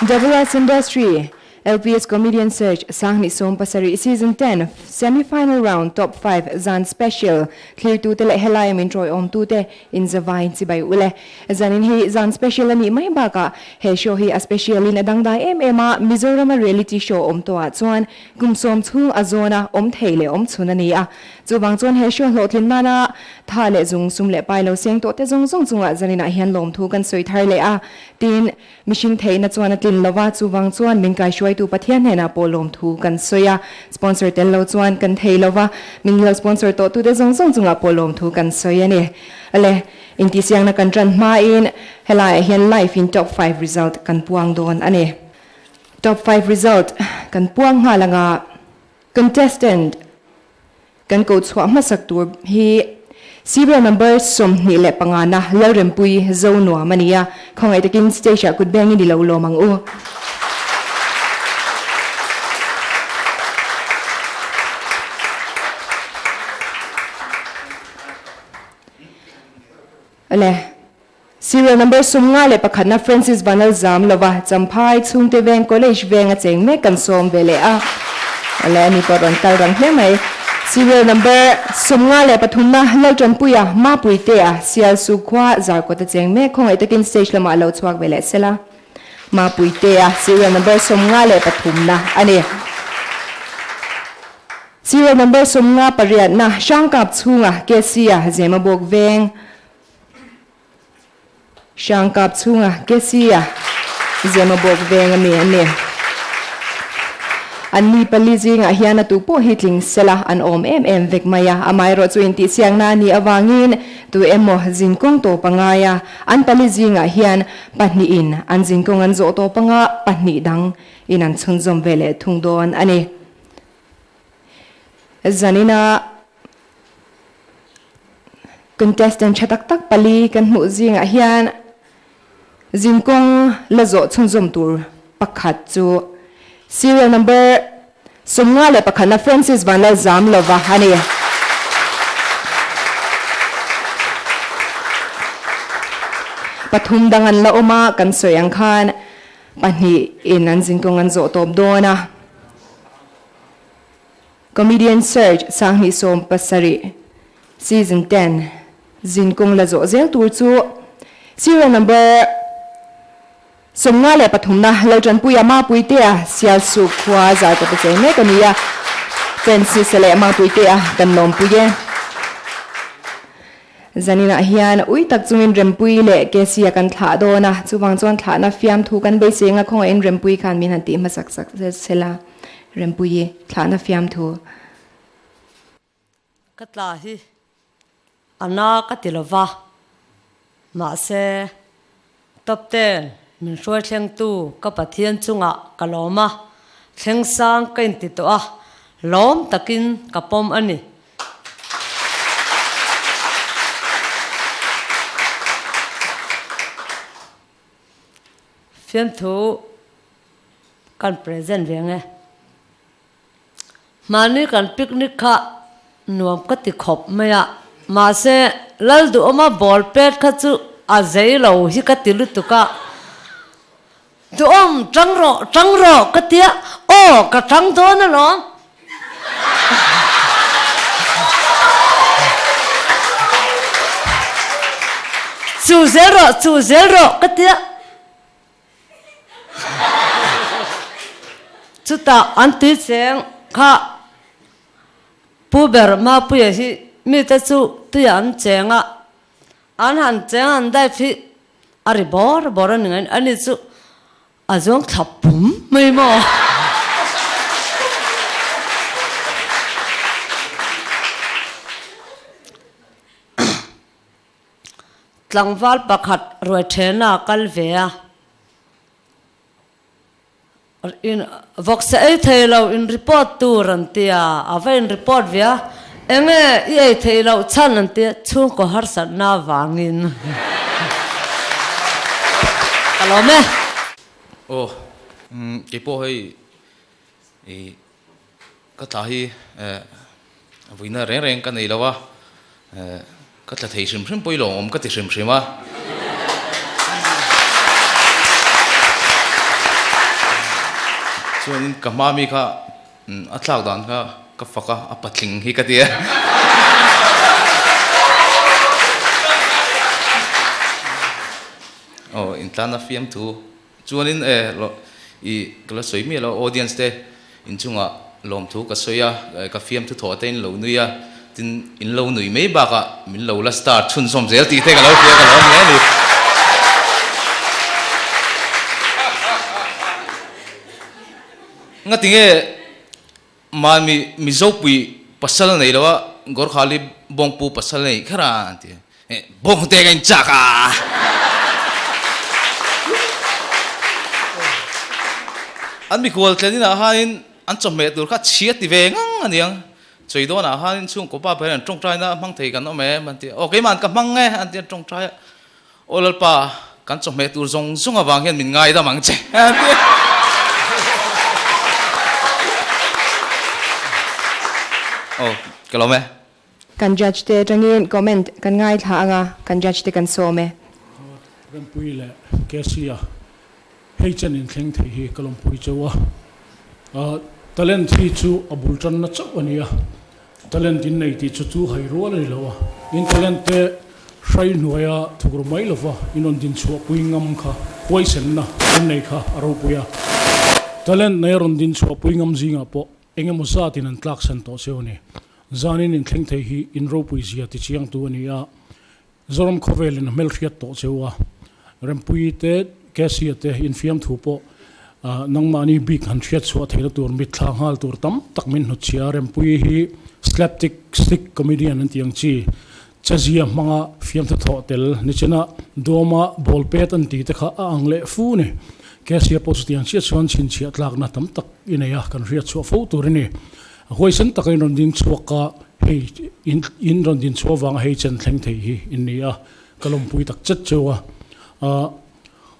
Double Arts Industry, LPS Comedian Search Sanghnih 17 Season 10 Semi-Final Round Top 5 Zan Special thlirtute leh helaia min tawiawmtute inzavain chibai ule. Zanin hi zan special a nih mai bakah he show hi a special in a dangdai em em a, Mizorama reality show awm tawhah chuan kum sawm chhung a zawn a awm thei leh awm chhun a ni a. Chuvang chuan he show hlawhtlin nana tha leh zung sum leh pai lo seng tawh te zawng zawng chungah zaninah hian lawmthu kan sawi thar leh a, tin, Mihring theihna chuan a tlin lova, chuvang chuan min kaihruaitu Pathian hnenah pawh lawmthu kan sawi a, sponsor tel lo chuan kan thei lova, min lo sponsor tawhtute zawng zawng chungah pawh lawmthu kan sawi a ni. Ale, intihsiakna kan tan hmain helaiah hian live in top five result kan puang dawn a ni. Top five result kan puang nghal anga contestant Kan ko chhuah hmasak tur hi Serial number 25 na Lalrempui Zo nuam a ni a, khawngaih takin stage ah kut beng i ni lo lawm ang u. Awle, Serial number 51 na Francis Vanal zam lova Champhai Chhungte Veng College veng a cheng mek kan sawm ve leh a. Awle, ani pawh rawn kal rang hle mai. Serial number 53 na Laltanpuia Mapuitea Sialsu khua Zarkawt a cheng mek khawngaih takin stage lamah a lo chhuak ve leh sela. Mapuitea Serial number 53 na a ni. Serial number 58 na Hrangkap chhunga Kesia Zemabawk Veng Hrangkap chhunga Kesia Zemabawk veng a mi an ni. An mi pali zingah hian a tu pawh hi tling sela an awm em em vek mai a, amaherawh chu intihsiakna a nih avangin tu emaw zinkawng tawp a ngai a, an pali zingah hian pahnihin an zinkawng an zawh tawp anga pahnih dang in an chhunzawm ve leh thung dawn a ni. Zanina contestant tha tak tak pali kan hmuh zingah hian zinkawng la zawh chhunzawm tur pakhat chu serial number 51 na Francis Vanlalzamlova a ni. Pathum dang an la awm a, kan sawi ang khan pahnih in an zinkawng an zawh tawp dawn a. Comedian Search 2017 Season 10 zinkawng la zawh zel tur chu Serial number 53 na Laltanpuia Mapuitea Sialsuk khua Zarkawt a chei mek a ni a, Francis leh Mapuitea kan lawmpui e. Zaninah hian ui tak chungin Rempui leh Casey-a kan thlah dawn a, chuvang chuan thlahna fiamthu kan beisei anga khawngaihin Rempui khan min han tih hmasak sak sela, Rempuii thlahna fiamthu. Ka tla hi a na ka ti lova, mahse Top ten min hruai thlengtu ka Pathian chungah ka lawm a, thleng sang ka inti tawh a, lawm takin ka pawm a ni. Fiamthu kan present ve ang e. Mahni kan picnic kha nuam ka ti khawp mai a, mahse Lalduhawma ball pet kha chu a zei lo hi ka ti lutuk a, Duhawm tang rawh tang rawh ka ti a, aw ka tang dawn alawm. Chu zel rawh chu zel rawh ka ti a. Chutah an tui cheng kha Pu ber Mapuia hi mite chu tuiah an cheng a, an han cheng an dive hi a ri bawr bawr a ni ngaiin ani chu a zuang thla pum mai maw? Tlangval pakhat ruai thena a kal ve a, in vawksa ei thei lo in report tur an ti a, a va in report ve a, enge i ei thei loh chhan an ti a, chhungkaw harsatna avangin ka lawm e. Aw, keipawh hei i Ka tla hi vuina reng reng ka nei lo a, ka tla thei hrim hrim pawh i lawmawm ka ti hrim hrim a. Chuanin ka hma mi kha a thlak dan kha ka fak a, a patling hi ka ti a. Aw intlana fiamthu Chuanin e i ka la sawi miah lo audience te inchungah lawmthu ka sawi a, ka fiamthu thawh te in lo nui a, tin in lo nui mai bakah min lo la star chhunzawm zel tih te ka lo hria ka lo ni a ni. Ngatinge Mahni Mizopui pasal nei lo a, Gorkhali bawngpu pasal nei kher a an ti. Bawng te ka inchak a! An mikhual thlen inah khanin an chawhmeh tur kha chhia ti ve ngang a niang. Chawi dawnah khanin chhungkaw pa ber an tawngtaina hmang thei kan awm em an ti. Aw keimah ka hmang e an ti an tawngtai a. Aw Lalpa, kan chawhmeh tur zawng zawng avang hian min ngaidam ang che. Aw, ka lawm e. Kan judge te atangin comment kan ngaithla anga, kan judge te kan sawm e. Rempui leh Casey-a hei chen inthleng thei hi ka lawmpui cheu a. Talent hi chu a bul tanna chauh a ni a, Talent in nei tih chu chu hai rual a ni lo a, in talent te hrai hnuaia thuk ru mai lova in rawn din chhuah pui ngam kha huaisenna in nei kha a ropui a. Talent nei a rawn din chhuah pui ngam zingah pawh eng emaw zat in an tlak san tawh cheu a ni. Zanin in thleng thei hi in ropui zia ti chiangtu a ni a, Zoram khawvelin a hmelhriat tawh cheu a, Rempuii te, Cassia te infiamthu pawh nangmahni bik han hriat chhuah theihna tur mitthla nghal tur tam tak min hnutchhia a, Rempuii hi slaptick stick comedian an tih ang chi, chezia hmanga fiamthu thawh tel nichina dawma ball pet an tih te kha a ang leh fu ni. Cassia pawh chutiang chiah chuan chhinchhiah tlakna tam tak i nei a, kan hriat chhuah fo tur a ni. A huaisen taka in rawn ding chhuak a, hei in in rawn din chhuah avanga hei chen thleng thei hi in ni a, ka lawmpui tak chet cheu a. Ahh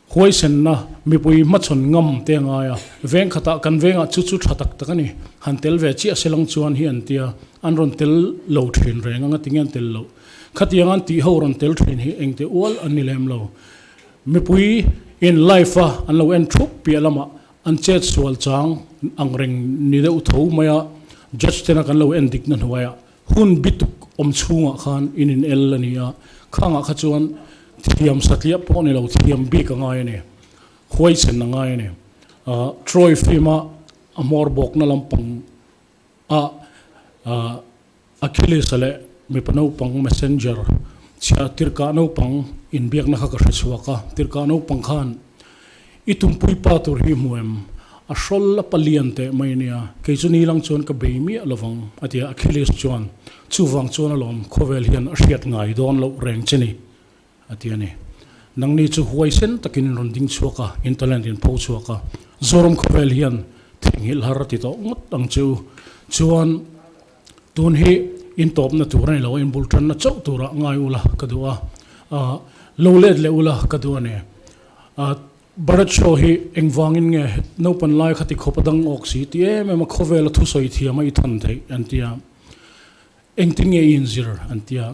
huaisenna mipui hmachhawn ngam te a ngai a, veng khatah kan vengah chu chu tha tak tak a ni, han tel ve chiah se lang chuan hi an tia, an rawn tel lo thin reng anga tinge an tel loh? Khatiang an tih ho rawn tel thin hi engte ual an ni lem lo. Mipui in live a an lo en thup piah lamah An chet sual chang ang reng ni deuh tho mai a, judge tena kan lo en dikna hnuaiah hun bituk awm chhungah khan in in el a ni a, khangah kha chuan thiam satliah pawh ni lo, thiam bik a ngai a ni, huaichen a ngai a ni. Troy film a a hmawr bawkna lampang a Achilles leh mipa naupang messenger chhia tirhkah naupang inbiakna kha ka hre chhuak a, tirhkah naupang khan i tumpui pa tur hi hmu em? A hrawl a palian teh mai ania, kei chu nilang chuan ka bei miah lovang a ti a, Achilles chuan chuvang chuan alawm khawvel hian a hriat ngai dawn loh reng che ni a ti a ni. Nangni chu huaisen takin in rawn ding chhuak a, in talent in pho chhuak a, Zoram khawvel hian theihnghilh har a ti tawh ngawt ang che u. Chuan tun hi in tawpna tur a ni lo a, in bul tanna chauh turah ngai ula ka duh a, lo let leh ula ka duh a ni. Bharat Show hi engvangin nge naupan lai kha ti khawp a dang awk si ti em em a khawvela thusawi thiam a i than theih an ti a. Engtin nge i inzir? an ti a.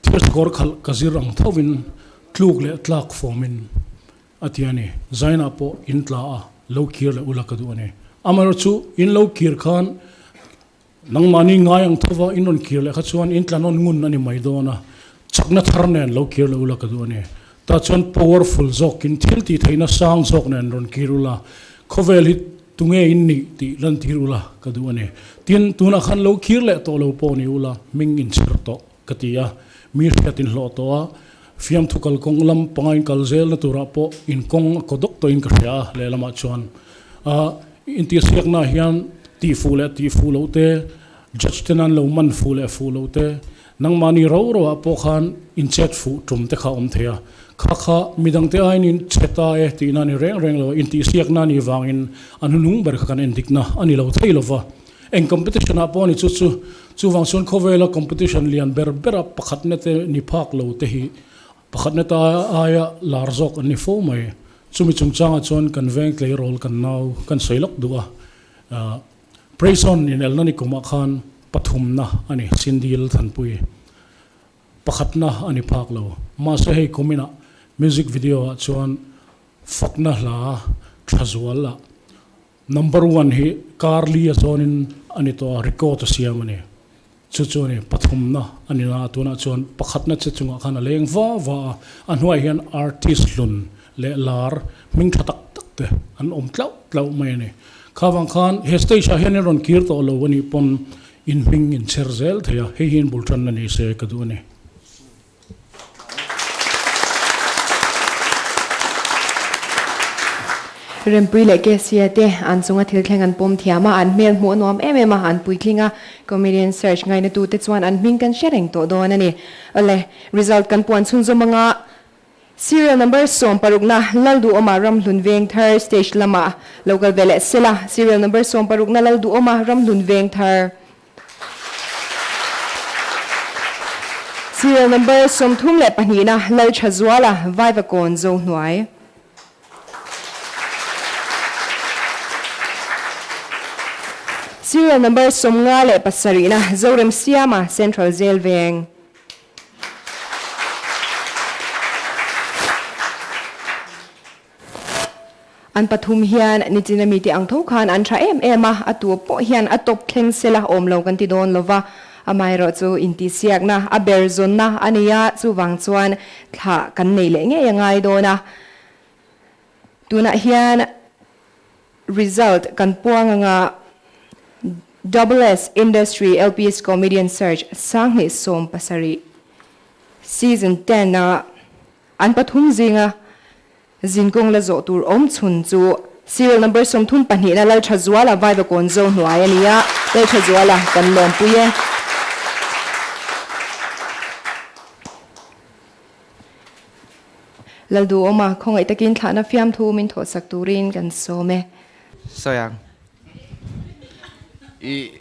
Thil sakawr khalh ka zir ang thovin tluk leh tlak fawmin a ti a ni. Zainah pawh in tla a, lo kir leh ula ka duh a ni. Amaherawhchu in lo kir khan nangmahni ngai ang thova in rawn kir leh kha chuan in tla nawn ngun a ni mai dawn a, chakna thar nen lo kir leh ula ka duh a ni. Tah chuan powerful zawkin thil tih theihna sang zawk nen rawn kir ula, khawvel hi tunge in nih tih lantir ula ka duh a ni. Tin, tunah khan lo kir leh tawh lo pawh ni ula, hming in chher tawh ka ti a, mi hriat in hlawh tawh a, fiamthu kalkawng lam pangain kal zelna turah pawh in kawng a kaw dawk tawhin ka hria a, lehlamah chuan intihsiaknaah hian tihfuh leh tihfuh loh te, judge ten an lo man fuh leh fuh loh te, Nangmahni ro ro ah pawh khan in chet fuh tum te kha a awm thei a, kha kha midangte aiin in che ta e tihna a ni reng reng lo a, intihsiakna a nih vangin a hnuhnung ber kha kan endikna a ni lo thei lo va. Eng competition ah pawh a ni chu chu, chuvang chuan khawvela competition lian ber bera pakhatna te ni phak lo te hi pakhatna ta aia lar zawk an ni fo mai. Chumi chungchangah chuan kan veng tleirawl kan nau kan sawi lawk duh a. Prayson inelna ni kumah khan pathumna a ni, Cindy Lalthanpui pakhatna a ni phak lo. Mahse hei kuminah music video ah chuan fakna hla tha zual ah Number one hi kar li a zawnin a ni tawh a, record a siam a ni. Chu chu a ni, pathumna a ni na a, tunah chuan pakhatna che chungah khan a leng va va a, a hnuaiah hian artist hlun leh lar hming tha tak tak te an awm tlauh tlauh mai a ni. Kha vang khan he stage ah hian in rawn kir tawh lo a nih pawn in hming in chher zel thei a, hei hi in bul tanna ni se ka duh a ni. Rempui leh Kesia te an chunga thil thleng an pawm thiam a, an hmel hmuh a nuam em em a, an puitling a, comedian search ngainatute chuan an hming kan hre reng tawh dawn a ni. Awle, result kan puan chhunzawm anga serial number 16na Lalduhawma Ramhlun Vengthar stage lamah lo kal ve leh sela, serial number 16na Lalduhawma Ramhlun Vengthar. Serial number 32na Lalthazuala Vaivakawn Zohnuai. Serial number 57na Zoremsiama Central Jail Veng. An pathum hian nichina mite ang tho khan an tha em em a, a tu pawh hian a tawp thleng sela awm lo kan ti dawn lova, amaherawh chu intihsiakna a ber zawnna a nei a, chuvang chuan thlah kan nei leh ngei a ngai dawn a. Tunah hian result kan puang anga Double S Industry LPS Comedian Search 2017 Season 10 a An pathum zinga zinkawng la zawh tur awm chhun chu serial number 32 na Lalthazuala Vaivakawn zo hnuai a ni a, Lalthazuala kan lawmpui e. Lalduhawma khawngaih takin thlahna fiamthu min thawhsak turin kan sawm e. Sayang i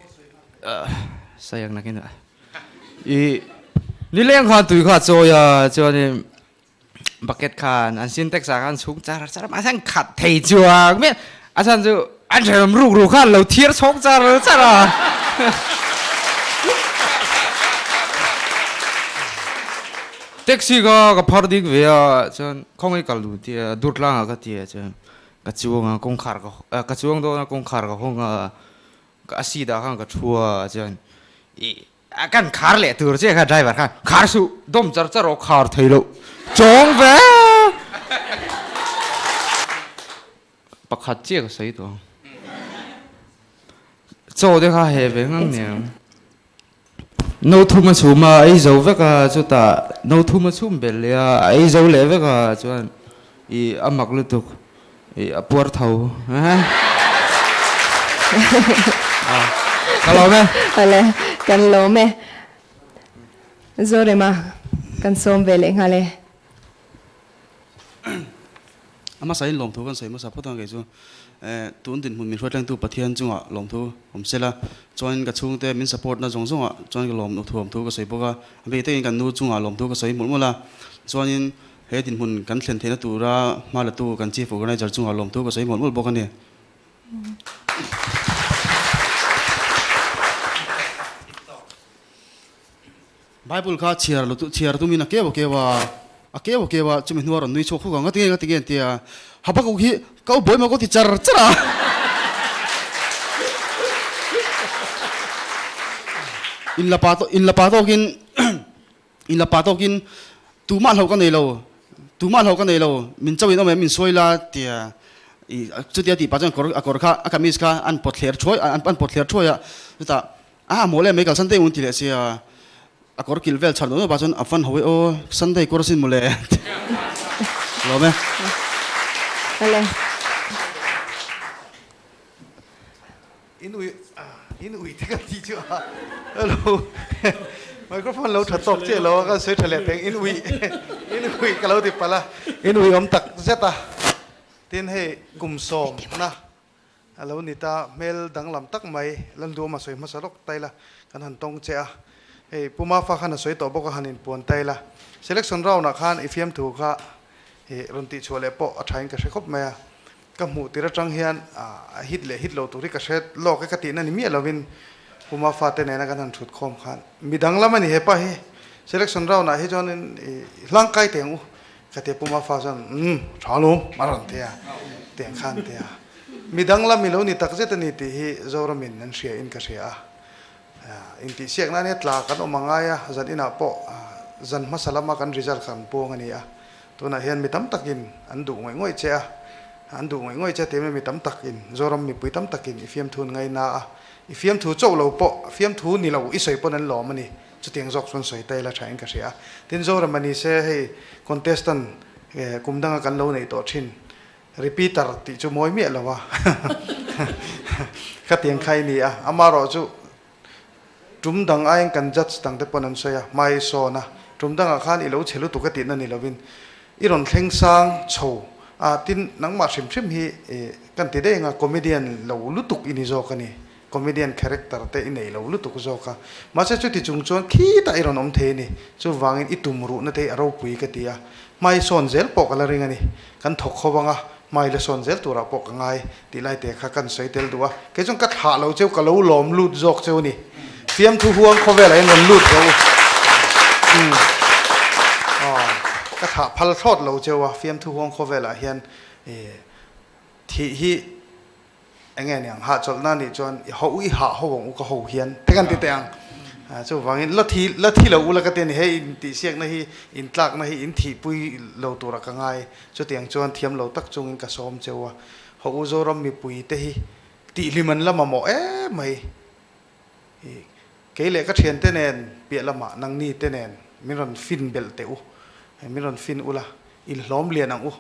sayang nakin a. I nileng khan tui kha chawi a chuanin bucket khan an sintex ah khan chhung char char a mahse an khat thei chuang miah a chhan chu an hrem ruk ruk khan lo thiar chhawk char char a. Taxi kha ka phar ding ve a chuan khawngaih kal duh tia Durtlang ah ka ti a chuan ka chuang a kawngkhar ka ka chuang dawn a kawngkhar ka hawng a. Ka a seat ah khan ka thu a chuan i a kan khar leh tur che kha driver khan khar suh dawm char char aw khar thei loh chawng ve pakhat chiah ka sawi tawh ang chaw te kha he ve ngang nia no thum a chhum a ei zo vek a chutah no thum a chhum belh leh a a ei zo leh vek a chuan i a mak lutuk I a puar tho. Ka lawm e. Awle, kan lawm e. Zorema, kan sawm ve leh nghal e. A hmasa in lawmthu kan sawi hmasa phawt ang kei chu. Tun dinhmun min hruaitlengtu Pathian chungah lawmthu awm sela, chuanin ka chhungte min support na zawng zawngah chuan ka lawm thuamthu ka sawi bawk a. A bik takin kan nu chungah lawmthu ka sawi hmulh hmulh a. Chuanin He dinhmun kan thlen theihna tura hma latu kan Chief Organizer chungah lawmthu ka sawi mawlh mawlh bawk a ni. Bible kha chhiar lo chhiar tumin a keu a keu a, a keu a keu a, chumi hnua rawn nui chhuak huk ang, ngatinge ngatinge an ti a, Habakkuk hi ka u buai maw ka ti char char a. In la pa in la pa tawkin In la pa tawkin tumah hlauh ka nei lo, tumah hlauh ka nei lo, min chauhin awm em min sawi la tia i chutia tih pah chuan kawr a kawr kha a kamis kha an pawt thler thuai an pawt thler thuai a, chutah a mawl em mai kal Sunday un ti leh sia a kawr kilh vel chhar nuah nuah pah chuan a van ho e aw Sunday kawr asin mawle lawm e. Awle. In ui in ui te kan tih chu a hello microphone lo tha tawk chiah lo a kan sawi tha leh peng in ui in ui ka lo ti palh a in ui awm tak zet a tin hei kum sawm na a lo ni ta hmel danglam tak mai Lalduhawma sawi hmasa lawk ta ila kan han tawng che a hei Pu Mafa khan a sawi tawh bawk a han inpuan ta ila selection round ah khan i fiamthu kha i rawn tihchhuah leh pawh a thain ka hre khawp mai a. Ka hmuh tir atang hian a hit leh hit lo tur hi ka hre lawk e ka tihna ni miah lovin Pu Mafate nena kan han thut khawm khan mi danglam a ni hepa hi selection round ah hi chuanin i hlang kai teh ang u ka ti a Pu Mafa chuan umm tha alawm a rawn ti a tiang khan ti a. Midang lam i lo ni takzet a ni tih hi Zoramin an hria in ka hria a. Intihsiak nan hi tla kan awm a ngai a, zan inah pawh zan hmasa lama kan result kha an puang a ni a. Tunah hian mi tam takin an duh ngawih ngawih che a, an duh ngawih ngawih che tih mi tam takin, Zoram mipui tam takin i fiamthu an ngaina a, i fiamthu chauh lo pawh, fiamthu ni lo i sawi pawn an lawm a ni. Chutiang zawk chuan sawi ta ila tha in ka hria a. Tin, Zoram a ni se hei contestant kum danga kan lo neih tawh thin repeater tih chu mawi miah lo a khatiang kha i ni a. Amaherawh chu tum dang aiin kan judge dang te pawn an sawi a, hmai sawn a, tum dangah khan i lo chhe lutuk a tihna ni lovin i rawn thleng sang chho a, tin nangmah hrim hrim hi kan ti daih anga comedian lo lutuk i ni zawk a ni. Comedian character te i nei lo lutuk zawk a, mahse chuti chung chuan khitah i rawn awm thei a ni. Chuvangin i tum ruhna te hi a ropui ka ti a, hmai sawn zel pawh ka la ring a ni. Kan thawk ho anga hmai la sawn zel turah pawh ka ngai tih lai te kha kan sawi tel duh a, kei chuan ka thlah lo cheu ka lo lawm lut zawk cheu a ni. Fiamthu huang khawvelah hian rawn lut rawh u. Umm aw ka thlah phal thlawt lo cheu a, fiamthu huang khawvelah hian thih hi Enge niang hahchawlhna nih chuan i ho i hah ho ang u ka ho hian te kan ti teh ang. Chuvangin la thi la thi lo ula ka ti a ni hei in tihsiakna hi in tlakna hi in thihpui lo tura ka ngai. Chutiang chuan thiam lo tak chungin ka sawm cheu a, ho u Zoram mipui te hi tihhlim an la mamawh em mai. Kei leh ka thiante nen piah lamah nangni te nen min rawn fin belh teh u, min rawn fin ula inhlawm lian ang u.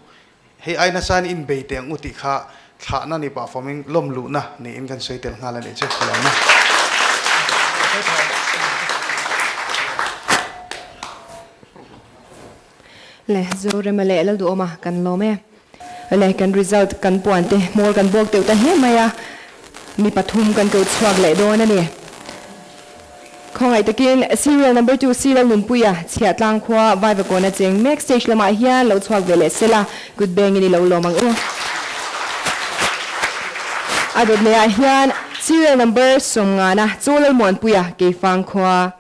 Hei ai nasa in inbei teh ang u tih kha thlahna ni pah fawmin lawm luhna niin kan sawi tel nghal a nih chu ka lo na. Le Zorema leh Lalduhawma kan lawm e. Le kan result kan puan te hmawr kan bawk deuh ta hle mai a, mi pathum kan ko chhuak leh dawn a ni. Khawngaih takin serial number 2 C Lalnunpuia Chhiahtlang khua Vaivakawn a cheng mek stage lamah hian lo chhuak ve leh sela kut bengin i lo lawm ang u. A dawt lehah hian serial number 50 Chaw Lalmuanpuia Keifang khua.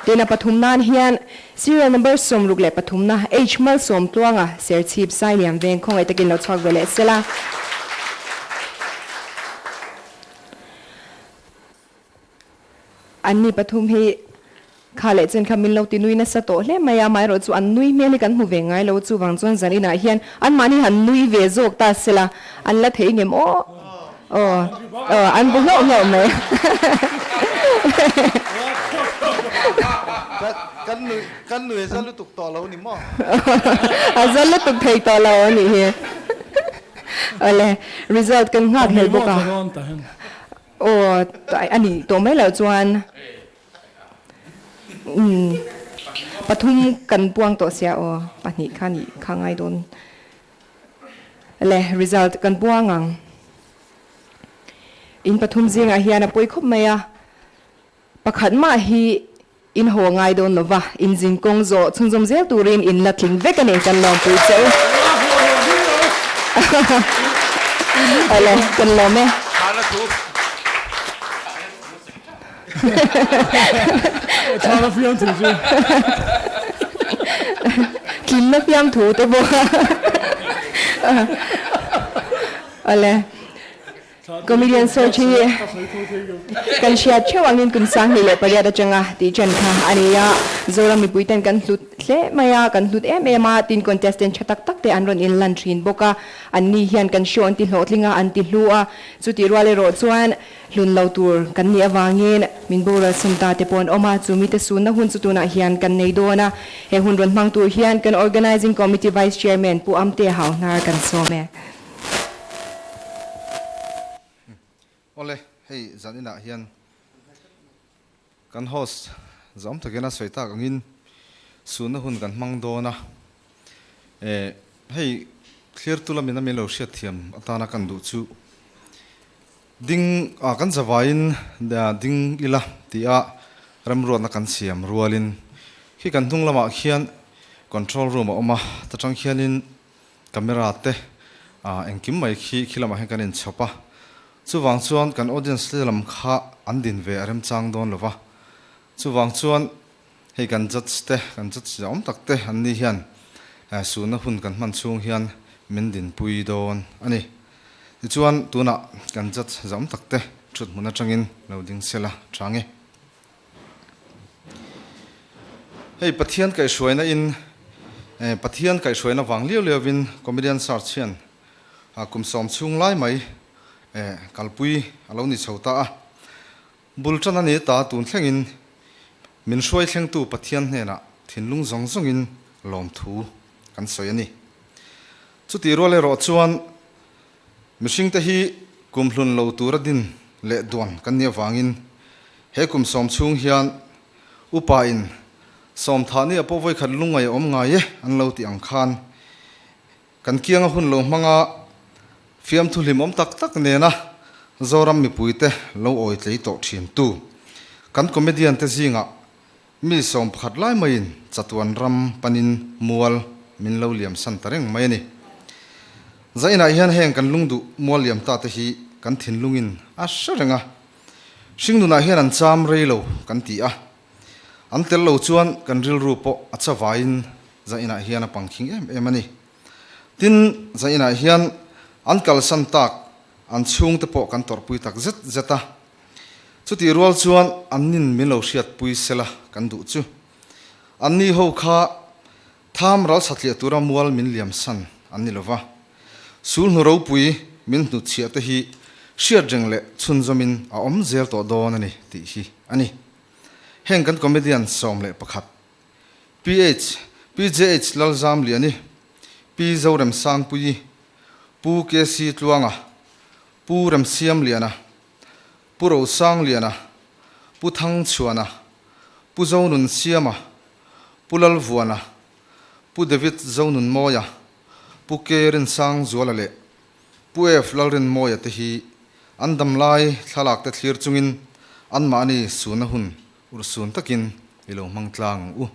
Tin a pathum nan hian serial number 63 na H Malsawm Tluanga Serchhip Sailiam veng khawngaih takin lo chhuak ve leh sela. An ni pathum hi kha leh chen kha min lo ti nui nasa tawh hle mai a, amaherawh chu an nui hmel hi kan hmu ve ngai lo, chuvang chuan zan inah hian anmahni han nui ve zawk ta sela an la thei ngem aw aw aw an bu hlauh hlauh mai. Kan nui kan nui a za lutuk tawh lo ni maw? A za lutuk thei tawh lo a nih hi. Awle result kan nghak hlel bawk a. Aw a nih tawh mai loh chuan umm pathum kan puang tawh sia aw pahnih kha nih kha ngai dawn le result kan puang ang in pathum zingah hian a pawi khawp mai a pakhat mah hi in haw ngai dawn lova in zin kawng zawh chhunzawm zel turin in la tling vek a ni kan lawmpui che u. Awle kan lawm e. Thana fiamthu chu. Tlinna fiamthu te pawh. Awle. Comedian search hi kan hriat theuh angin kum 2008 atanga tih chen kha a ni a, Zoram mipui ten kan hlut hle mai a, kan hlut em em a, tin contestant tha tak tak te an rawn inlan thin bawk a, an ni hian kan show an ti hlawhtling a, an ti hlu a, chutih rual erawh chuan hlun lo tur kan nih avangin min boral sum ta te pawh an awm a, chu mite sunna hun chu tunah hian kan nei dawn a, he hun rawn hmang tur hian kan Organising Committee Vice Chairman Pu Amte Hauhnar kan sawm e. Awle, hei zan inah hian kan host zawm takin a sawi tak angin sunna hun kan hmang dawn a. Eh, hei thlirtu lamin a min lo hriat thiam atana kan duh chu ding ah kan zavaiin ding ila tia remruatna kan siam rualin khi kan hnung lamah khian control room a awm a, ta tang khianin Camera te engkim mai khi khi lamah hian kan inchhawp a, chuvang chuan kan audience te lam kha an din ve a remchang dawn lo va, chuvang chuan hei kan judge te, kan judge zia awm tak te an ni hian Suhna hun kan hman chhung hian min dinpui dawn a ni. Tichuan, tunah kan judge zam takte thut hmun atangin lo ding sela chang e. Hei Pathian kaihhruaina in Pathian kaihhruaina vang liau liau in Comedian Search hian kum sawm chhung lai mai kalpui a lo ni chho ta a. Bul tan a ni ta tun thlengin min hruai thlengtu Pathian hnenah thinlung zawng zawngin lawmthu kan sawi a ni. Chutih rual erawh chuan mihringte hi kum hlun lo tura din leh duan kan nih avangin he kum sawm chhung hian upa in sawm thah ni a pawh vawikhat lungngai a awm ngai e an lo tih ang khan kan kianga hun lo hmanga fiamthu hlimawm tak tak nena Zoram mipuite lo awi tlei tawh thin tu kan comedian te zingah Mi 11 lai maiin chatuan ram panin mual min lo liam san ta reng mai a ni. Zainah hian heng kan lungduh mual liam ta te hi kan thinlungin a hre reng a. Hringnunah hian an cham rei lo kan ti a. An tel lo chuan kan rilru pawh a chavaiin zainah hian a pangkhing em em a ni. Tin, zainah hian an kalsan tak an chhungte pawh kan tawrhpui tak zet zet a. Chutih rual chuan annin min lo hriatpui sela kan duh chu. Anni ho kha tham ral satliah tura mual min liam san an ni lova. Sulhnu ropui min hnutchhiah te hi hriat reng leh chhunzawmin a awm zel tawh dawn a ni tih hi a ni. Heng kan comedian 11 PH, PJH Lalzamliani, Pi Zoremsangpuii, Pu KC Tluanga, Pu Remsiamliana, Pu Rosangliana, Pu Thangchhuana, Pu Zonunsiama, Pu Lalvuana, Pu David Zonunmawia, Pu Ke Rinsangzuala leh Pu F Lalrinmawia te hi an damlai thlalak te thlir chungin anmahni suna hun urhsun takin i lo hmang tlang ang u.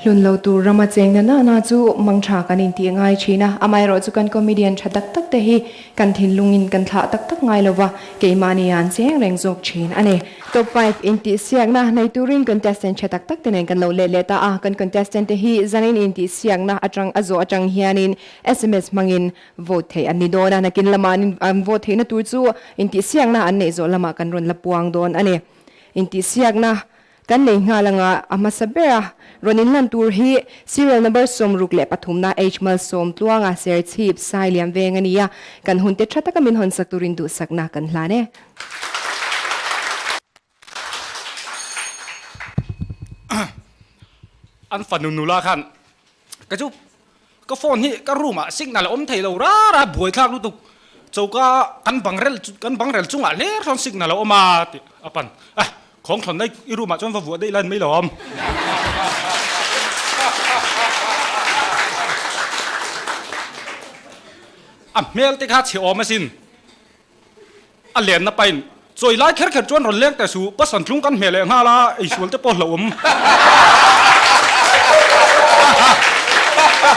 Hlun lo tur rama cheng na na na chu mang tha kan intih ngai thin a, amaherawh chu kan comedian tha tak tak te hi kan thinlungin kan thlah tak tak ngai lova, keimahni an cheng reng zawk thin a ni. Top 5 intihsiakna nei turin contestant tha tak tak te nen kan lo let leh ta a, kan contestant te hi zanin intihsiakna atang a zawh atang hianin sms hmangin vote theih an ni dawn a, nakin lamah an vote theihna tur chu intihsiakna an neih zawh lamah kan rawn la puang dawn a ni. Intihsiakna Kan nei nghal anga a hmasa ber a rawn inlan tur hi serial number 63 na H Malsawm Tluanga Serchhip Sai Liam Veng a ni a, kan hunte tha taka min hawnsak turin duhsakna kan hlan e. An fanu nula khan ka chu ka phone hi ka room ah signal a awm thei lo ra ra buaithlak lutuk choka kan bang rel kan bang rel chungah hler sawn signal a awm a tih a pan a khawng thlawn daih i room ah chuan va vuah daih lan mai lo awm. A hmel te kha chhe awm asin a lenna pain chawi lai kher kher chuan rawn leng teh suh pasan tlung kan hmeh leh nghal a eisual te pawh hlauhawm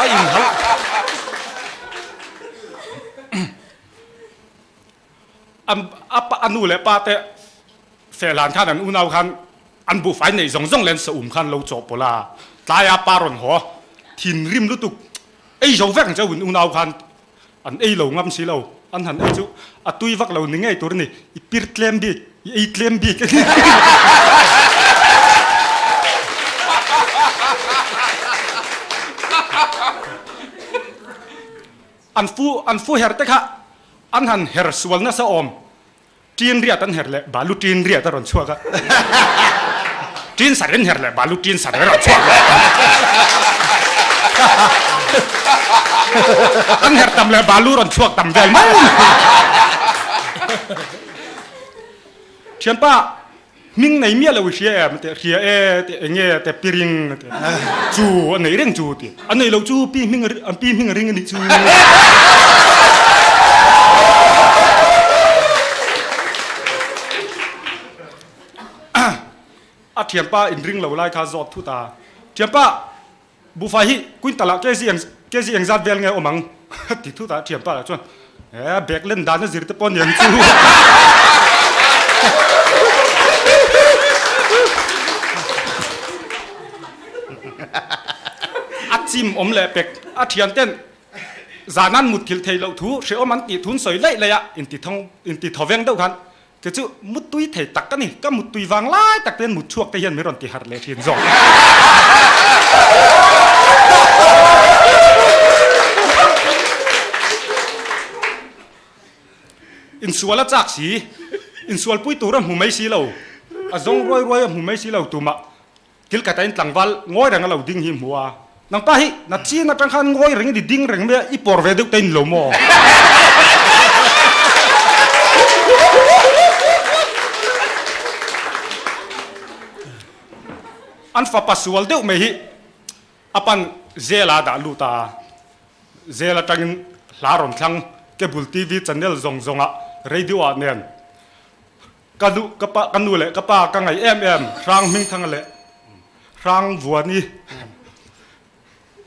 a inhalh a nu leh pa te fehlan khan an unau khan. An buhfai neih zawng zawng leh an saum khan lo chawhpawlh a, tlaia pa rawn haw thinrim lutuk ei zo vek ang che u in unau khan an ei lo ngam si lo, an han ei chu a tui vak lo ni ngei tur a ni, i pir tlem bik, i ei tlem bik a ni. An fu an fu her te kha an han her sual nasa awm. Ṭin riat an her leh balu ṭin riat a rawn chhuak a. Ṭin sar in her leh balu ṭin sar a rawn chhuak leh. An her tam leh balu rawn chhuak tam vel mai. Ṭhianpa hming nei miah lo i hria em teh hria e teh eng nge teh piring teh chu a nei reng chu tih a nei lo chu pi hming an pi hming a ring a nih chu. A thianpa inring lo lai kha zawt thut a, thianpa Buhfai hi quintal ah kg eng kg engzat vel nge awm ang? ti thut a thianpa lah chuan eh bag len dan a zir te pawh niang chu. A chim awm leh pek a thian ten zan an mutthilh theih loh thu hrehawm an tih thun sawi laih laih a inti thawng inti thawveng deuh khan Kei chu muttui thei tak ka ni, ka muttui vang lai tak te hian mut chhuak te hian min rawn ti harh leh thin zawk. Insual a chak si, insual pui tur a hmu mai si lo, a zawng ruai ruai a hmu mai si lo tumah thil khat a in tlangval ngawi reng a lo ding hi hmu a, nangpa hi na chin atang khan ngawi reng i ding reng mai a, i pawr ve deuh te in lo maw? An fapa sual deuh mai hi a pan zel a dah lut a, zel atangin hla rawn thlang cable TV channel zawng zawngah radio ah nen Ka nu, ka pa, ka nu leh ka pa ka ngaih em em Hrang Hmingthanga leh Hrang Vuani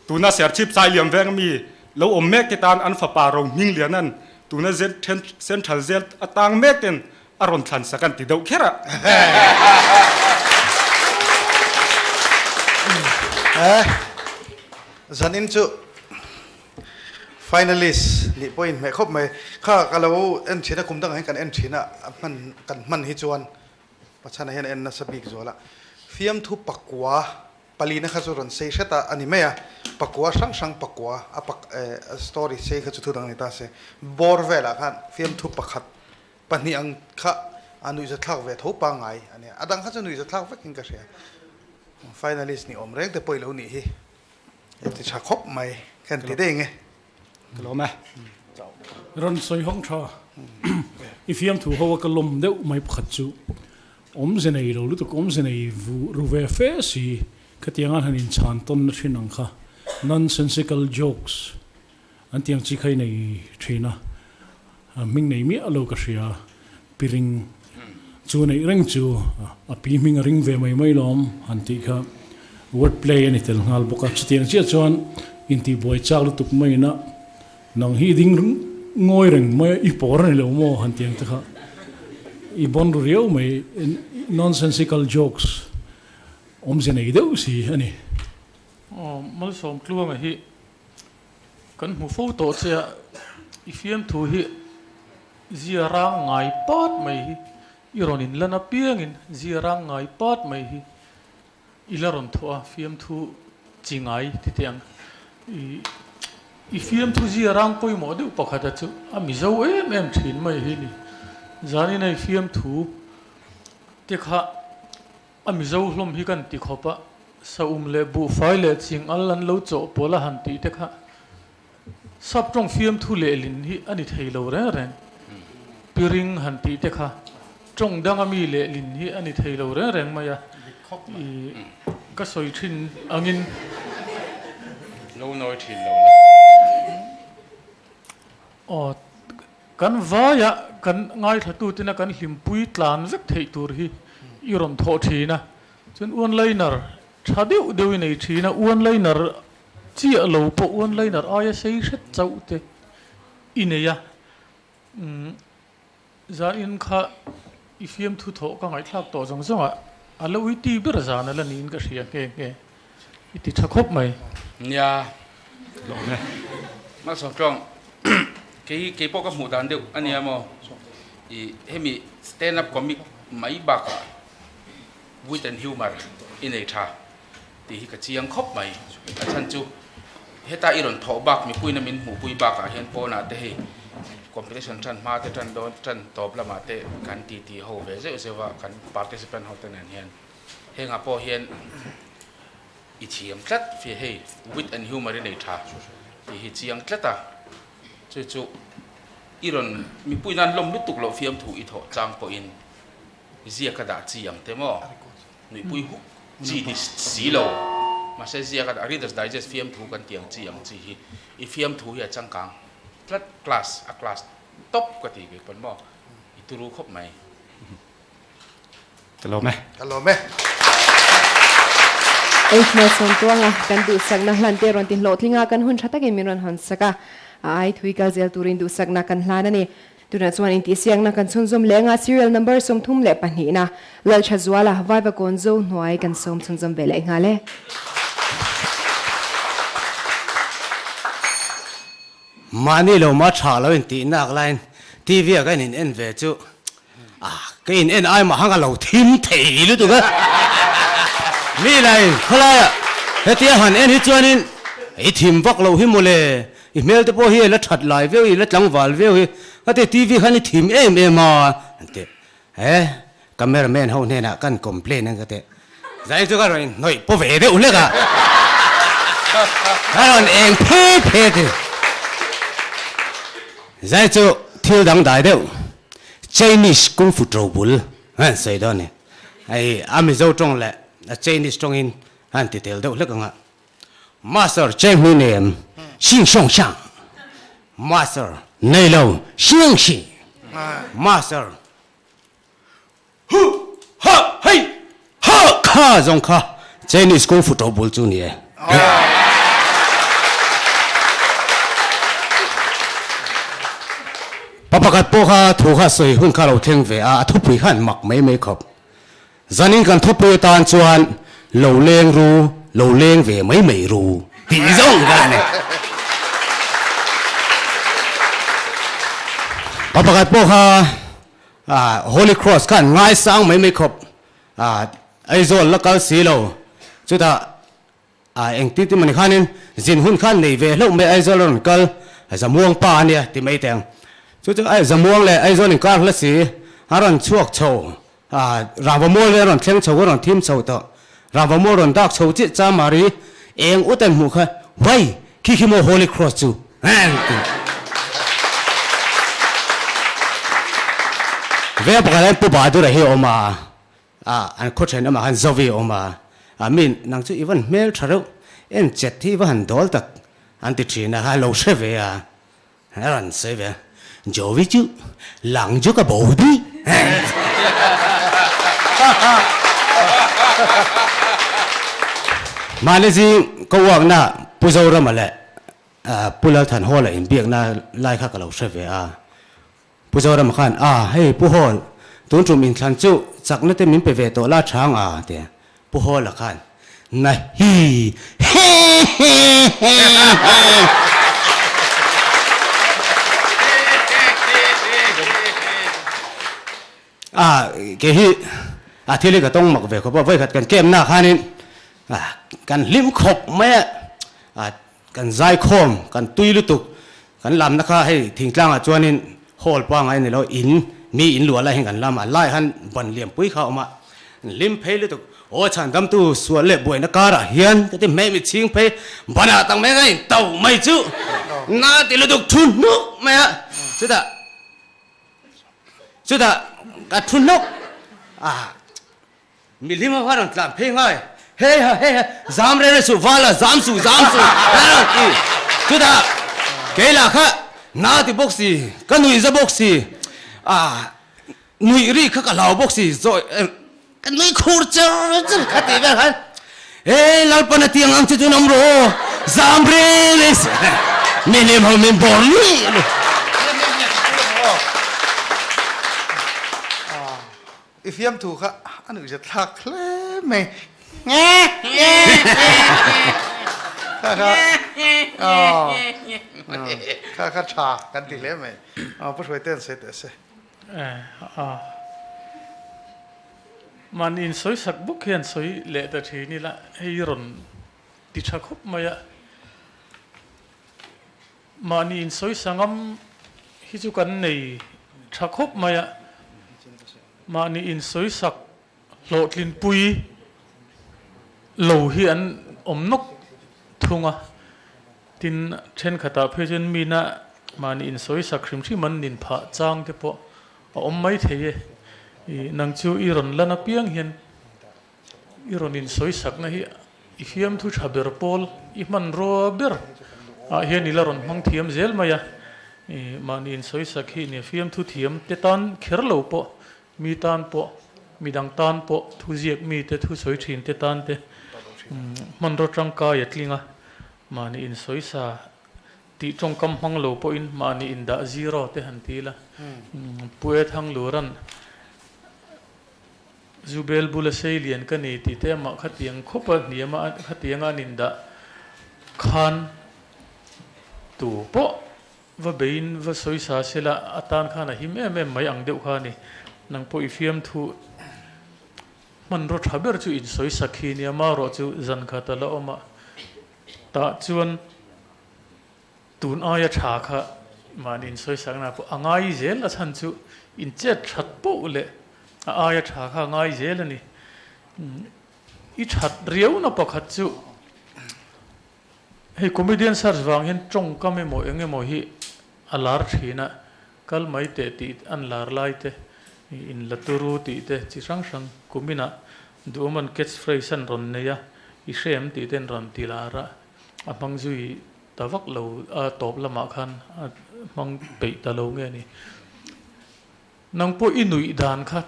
tuna Serchhip Sailiam veng mi lo awm mek te tan an fapa Ro Hmingliana'n tuna Central Jail a tang mek ten a rawn thlan sak an ti deuh kher a. Zanin chu Finalist nih pawh inhmeh khawp mai. Kha ka lo en thin a, kum dangah hian kan en thin a, a hman kan hman hi chuan Pachhana hian a en nasa bik zual a. Fiamthu pakua palina kha chu rawn sei hret a a ni mai a, pakua hrang hrang pakua a pak eh story sei kha chu thu dang ni ta se. Bawr velah khan fiamthu pakhat pahnih ang kha a nuihzathlak ve tho pangngai a nia. A dang kha chu nuihzathlak vekin ka hria. Finalist nih awm reng te pawh i lo nih hi. Ti tha khawp mai kan ti daih nge. Ka lawm e. Rawn sawi hawng tha. I fiamthu ho a ka lawm deuh mai pakhat chu awmze nei lo lutuk awmze nei vu ru ve fe si khatiang an han inchhan tawn na thin ang kha nonsensical jokes an tiang chi kha i nei thin a hming nei miah lo ka hria piring Chu neih reng chu a pi hming a ring ve mai mai lawm han tih kha word play a ni tel nghal bawk a. Chutiang chiah chuan intihbuai chak lutuk maiin a nang hi i ding ngawi reng mai a, i pawr a ni lo maw han tih ang te kha i bawn ru riau mai, nonsensical jokes awmze nei deuh si a ni. Aw Malsawm Tluanga hi Kan hmu fo tawh che a, i fiamthu hi zia rang ngai pat mai hi i rawn inlan apiangin zia rang ngai pat mai hi i la rawn thawh a, fiamthu chi ngai ti teh ang. I i fiamthu zia rang pawimawh deuh pakhata chu a mizo em em thin mai hi ni. Zanin a i fiamthu te kha A Mizo hlawm hi kan ti khawp a, saum leh buhfai leh ching al an lo chawhpawlh a han tih te kha sap tawng fiamthu lehlin hi a ni thei lo reng reng. Piring han tih te kha tawng danga mi lehlin hi a ni thei lo reng reng mai a, i ka sawi thin angin. Lo nawi thin lo la. Aw. Kan vaia kan ngaithlatutena kan hlimpui tlan vek theih tur hi i rawn thawh thin a, chuan one-liner tha deuh deuh i nei thin a, one-liner chiah lo pawh one-liner aia sei hret chauh te i nei a, umm zain kha i fiamthu thawh ka ngaihthlak tawh zawng zawng ah. A lo i ti ber zan a la niin ka hria nghe nghe. I ti tha khawp mai. Nia, lawm e. Malsawm tlawng, kei kei pawh ka hmuh dan deuh a nia maw? I hemi stand up comic mai bakah wit and humour i nei tha tih hi ka chiang khawp mai. A chhan chu heta i rawn thawh bak mipuina min hmuhpui bakah hian pawnah te hei competition tan hma te tan dawn tan tawp lamah te kan titi ho ve zeuh zeuh a kan participant ho te nen hian. Hengah pawh hian i thiam tlat fia hei wit and humour i nei tha tih hi chiang tlat a, chu chu i rawn mipui nan lawm lutuk loh fiamthu i thawh chang pawhin ziak a dah chi ang te maw nuihpui huk chi ni si lo mahse ziak a dah Reader's Digest fiamthu kan tih ang chi ang chi hi i fiamthu hi a changkang tlat class a class top ka ti kei pawn maw i turu khawp mai. Ka lawm e. Ka lawm e. Hmel sawn tuanga kan duhsakna hlan te rawn ti hlawhtling a, kan hun tha takin min rawn hawn sak a, a ai thui kal zel turin duhsakna kan hlan a ni. Tunah chuan intihsiakna kan chhunzawm leh anga serial number 32 na Lalthazuala Vaivakawn Zo hnuai kan sawm chhunzawm ve leh nghal e. Mahni lo ma tha lo intihnak laiin TV ah ka in en ve chu ah ka in en ai mah hang a lo thim thei lutuk a. Mi lai khawlai ah hetia han en hi chuanin i thim vak loh hi mawle, i hmel te pawh hi la that lai viau i la tlangval viau hi ka ti TV khan i thim em em a an ti. He camera man ho hnenah kan complain ang ka ti. Zai chu ka rawn inhnawih paw ve deuh hlek a, ka rawn eng phe phe ti. Zai chu thil dang dai deuh, Chinese kung fu ṭo bul a han sawi dawn a ni. Hei a Mizo ṭawng leh a Chinese ṭawngin a han ti tel deuh hlek ang a. Master Cheng Hui Nem, Xing Xiong Xiang, Master Nei Lo Xiang Xi, Master Hu Ha Hei Ha Kha zawng kha Chinese Kung Fu ṭo bul chu ni e. Pa pakhat pawh kha thu kha sawi hun kha lo thleng ve a, a thupui kha an mak mai mai khawp. Zanin kan thupui atan chuan lo leng ru, lo leng ve mai mai ru tih zawng ka ni. Pa pakhat pawh kha Holy Cross khan ngaisang mai mai khawp Aizawl la kal si lo, chutah engtin tin mawni khanin zin hun khan nei ve hlauh mai Aizawl a rawn kal, Zamuang pa a nia ti mai teh ang. Chu chu Zamuang leh Aizawl inkar hla si a rawn chhuak chho Rangva mual vel a rawn thleng chho a rawn thim chho tawh. Rangva mual rawn dak chho chiah cha Mari eng ut an hmuh kha Wai! Khi khi maw Holy Cross chu? An ti. Veng pakhat hian Pu Bahadura hi a awm a, an khaw thenawmah khan Zovi a awm a, a min nang chu i van hmel tha reuh, en chet hi i va han dawl tak an ti thin a, a lo hre ve a. A rawn sawi ve a, Jovi chu lang chu ka bo dih. Mahni zing ka uakna Pu Zorama leh Pu Lalthanhawla inbiakna lai kha ka lo hre ve a. Pu Zorama khan, A, hei Pu Hawl, tun tum inthlan chu chakna te min pe ve tawh la chhang a, ti a. Pu Hawla khan, Na hi he he he he. A, kei hi a thil hi ka tawng mak ve khawp a, vawikhat kan camp na khanin kan hlim khawp mai a, a kan zai khawm, kan tui lutuk, kan lamna kha hei thingtlangah chuanin hall pangai ni lo, in mi in luah lai hian kan lam a, lai han ban liampui kha a awm a, hlim phei lutuk, aw chhandamtu sual leh buaina karah hian ka ti hmeh mi chhing phei banah tak mai ka in to mai chu na ti lutuk thu hnuk mai a, chutah chutah ka thu hnuk a. Milim ho kha rawn tlan phei ngai, Hei ha, hei ha, zam reng reng suh, vala, zam suh, zam suh, a rawn ti. Chutah kei lah kha na ti bawk si, ka nuih za bawk si, ah, nuih ri kha ka hlau bawk si, zawi, ka nui khur char char kha tih vel khan, Hei Lalpan a tiang ang che chuan awm rawh aw, zam reng reng suh, milim ho min bawr luih luih. I fiamthu kha a nuihzat thlak hle mai. Kha kha kha kha tha kan ti hle mai. Pu Hruaitean sawi teh se. Mahni insawisak bawk hian sawi leh ta thin ila hei rawn ti tha khawp mai a. Mahni insawisa ngam hi chu kan nei tha khawp mai a, mahni insawisak hlawhtlinpui lo hi an awm nawk thung a, tin thenkhatah phei chuan mina mahni insawisak hrim hrim an nin phah chang te pawh a awm mai thei e. I nang chu i rawn lan apiang hian I rawn insawisakna hi i fiamthu tha ber pawl, i hmanrua ber ah hian i la rawn hmang thiam zel mai a. I mahni insawisak hi nia fiamthu thiam te tan kher lo pawh, mi tan pawh, midang tan pawh, thuziak mi te, thusawi thin te tan te hmanraw tangkai a tling a. Mahni insawisa tih tawngkam hmang lo pawhin mahni indah zero te han ti ila. Pu E Thangluran. Zubel bula sei lian ka ni tih te amah khatiang khawp a hniam a khatianga an indah khan tu pawh va beiin va sawi sa sela a tan khan a him em em mai ang deuh kha a ni. Nang pawh i fiamthu hmanraw tha ber chu insawi sak hi nia marawh chu zan khat a la awm a tah chuan Tun aia tha kha mahni insawisakna pawh a ngai zel a chhan chu inchet that poh leh a aia tha kha a ngai zel a ni. I that riauna pakhat chu hei comedian search vang hian tawngkam emaw eng emaw hi a lar thin a, kal mai teh tih an lar lai te, in la turu tih te chi hrang hrang kuminah duhawm an catch phrase an rawn nei a, i hrem tih te an rawn ti lar a, a hmang zui ta vak lo a tawp lamah khan a hmang peih ta lo nge ni. Nang pawh i nuih dan kha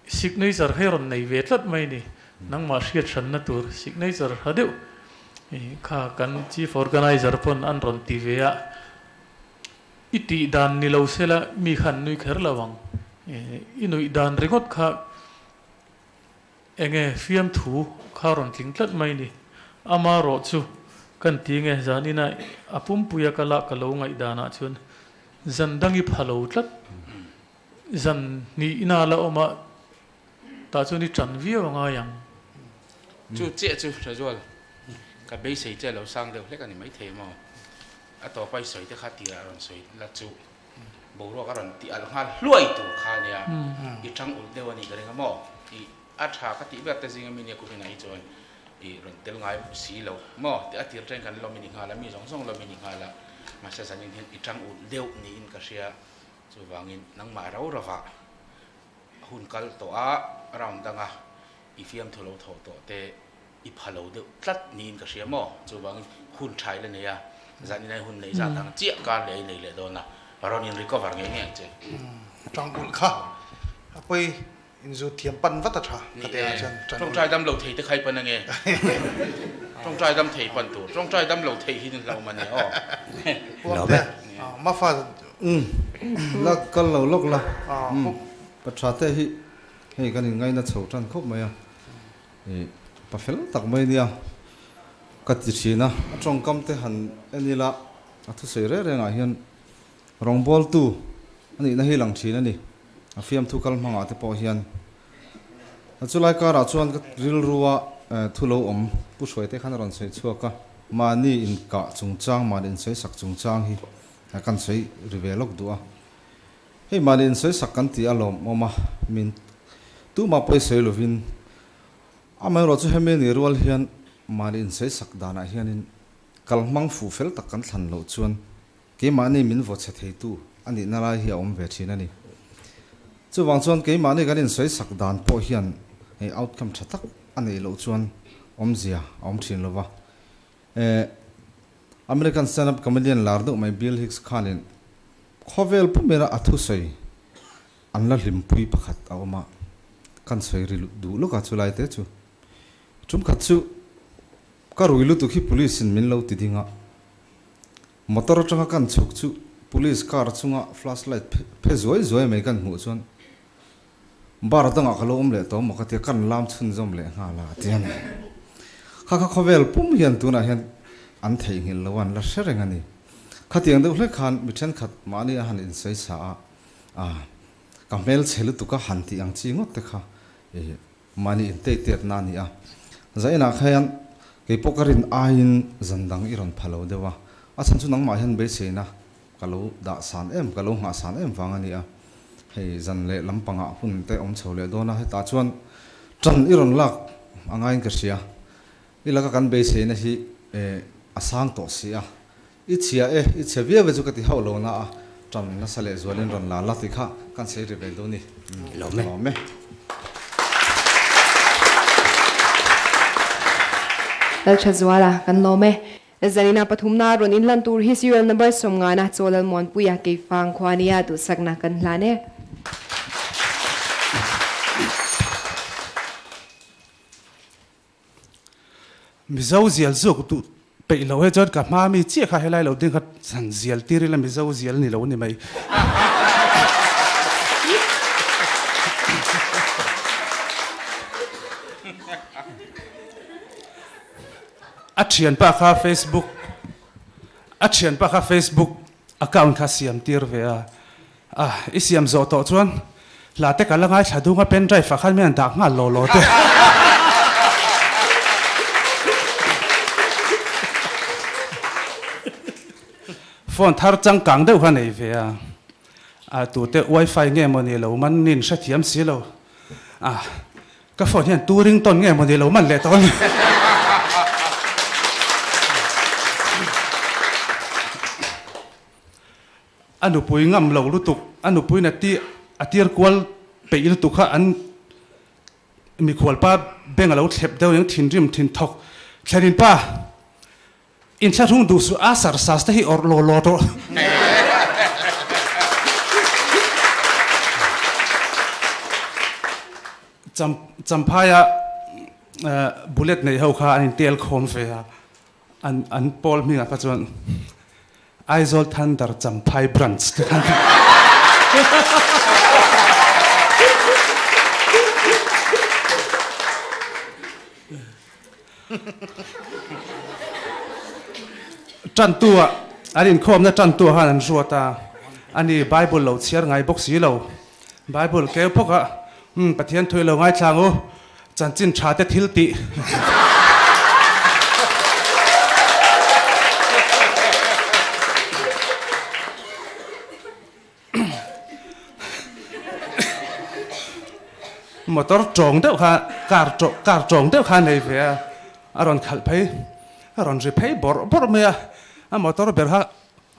signature kha i rawn nei ve tlat mai ni. Nangmah hriat hranna tur signature ha deuh kha kan chief organizer pawn an rawn ti ve a. I tih dan ni lo sela mi kha an nui kher lo ang. I nuih dan ringawt kha Enge fiamthu kha rawn tling tlat mai ni. Ama rawh chu kan ti nge zanina a pumpuia ka lah ka lo ngaih danah chuan zan dangi pha lo tlat. Zan hnihna la awm a tah chuan i tan viau a ngai ang. Chu chiah chu Thazual, ka beisei che lo sang deuh hlek a ni maithei maw? A tawpa i sawi te kha tirah rawn sawi la chu. Boruak a rawn tih alh nghal hluai tur kha a nia, i tang ulh deuh a nih ka ring a maw? I a tha ka tih ber te zinga mi nia kumin ah hi chuan i rawn tel ngai si lo maw? Tih a tir teng kan lawm i ni nghal a, mi zawng zawng lawm i ni nghal a, mahse zanin hian i tang ulh deuh niin ka hria, chuvangin nangmah rau ravah hun kal tawh a, round danga i fiamthu lo thawh tawh te I pha lo deuh tlat niin ka hria maw? Chuvangin hun tha i la nei a, zan inai hun neih zat ang chiah kar leh i nei leh dawn a, rawn in recover ngei ngei ang che. Tang ulh kha a pawi inzut thiam pan vat a tha ka ti ah chuan tan ulh. Tawngtai dam lo thei te khai pan ange. Tawngtai dam thei pan tur. Tawngtai dam lo thei hi hlauhawm a nia aw. Puangte Mafa. Umm la kal lo lawk la. Umm pa tha te hi hei kan inngaina chho tan khawp mai a. Ih pa fel tak mai nia ka ti thin a, a tawngkam te han en ila a thusawi reng rengah hian rawngbawltu a nihna hi lang thin a ni, a fiamthu kal hmangah te pawh hian. A chulai karah chuan ka rilrua thu lo awm Pu Hruaite khan a rawn sawi chhuak a, mahni inkah chungchang, mahni insawisak chungchang hi kan sawi ri ve lawk duh a. Hei mahni insawisak kan ti a lawmawm a, min tumah pawi sawi lovin amaherawh chu hemi ni rual hian mahni insawisak danah hianin kal hmang fuh fel tak kan thlan loh chuan keimahni min vaw chhe theitu a nihna lai hi a awm ve thin a ni. Chuvang chuan keimahni kan insawisak dan pawh hian hei outcome tha tak a neih loh chuan awmzia a awm thin lova. Eh, American stand-up comedian lar deuh mai Bill Hicks khanin khawvel pumera a thusawi an la hlimpui pakhat a awm a, kan sawi ri duh lawk a chulai te chu. Tum khat chu ka rui lutuk hi police in min lo ti ding a, motor atanga kan chhuk chu police car chunga flashlight phe zuai zuai mai kan hmuh chuan. Bar dangah ka lo awm leh tawh maw ka tia kan lam chhunzawm leh nghal a a ti a ni. Kha kha khawvel pum hian tunah hian an theihnghilh lo a, an la hre reng a ni. Khatiang deuh hlek khan mi thenkhat mahni a han insawi sa a, a ka hmelchhe lutuk a han tih ang chi ngawt te kha i mahni inteitetna a ni a. Zainah khan kei pawh ka rin aiin zan dang i rawn pha lo deuh a, a chhan chu nangmah hian beiseina ka lo dah san em, ka lo nghah san em vang a ni a. Hei zan leh lampangah hun te awm chho leh dawn a, hetah chuan ṭan i rawn lak a ngaiin ka hria. I laka kan beiseina hi a sang tawh si a, i chhia e, i chhe viau e chu ka ti hauh lo na a, ṭan nasa leh zualin rawn la la tih kha kan sawi ri ve dawn ni. Lawm e. Lawm e. Lalthazuala, kan lawm e. Zanina pathumna rawn inlan tur hi serial number sawmngana Chawlal Muanpuia Keifang khuania duhsakna kan hlan e. Mizo zial zuk duh peih lo he chuan ka hma mi chiah kha helai lo ding kha han zial tir ila Mizo zial ni lo ni mai. A thianpa kha Facebook a thianpa kha Facebook account kha siam tir ve a, a i siam zawh tawh chuan hla te ka la ngaithla dung a pen drive ah khan min han dah nghal law law te. Phone thar changkang deuh kha nei ve a, a tute wifi nge maw ni lo man nin hrethiam si lo a. Ka phone hian tu ringtone nge maw ni lo man leh tawh a ni. A nupui ngam lo lutuk, a nupuiin a ti a tir kual peih lutuk kha an mikhualpa beng a lo thlep deuh eng thinrim thin thawk thlenin pa Inthlahrung duh suh a sar sas te hi awrh law law tawh. Champhaia bullet nei ho kha an intel khawm ve a, an pawl hmingah kha chuan Aizawl Thunder Champhai Branch te khan Tantu ah an inkhawmna tantu ah khan an ruat a, ani Bible lo chhiar ngai bawk si lo. Bible keu phawk a, umm Pathian thui lo ngaithla ang u, chanchin tha te thil tih. Motor tawng deuh kha car car tawng deuh kha a nei ve a, a rawn khalh phei a rawn ri phei bawrh bawrh mai a, a motor ber kha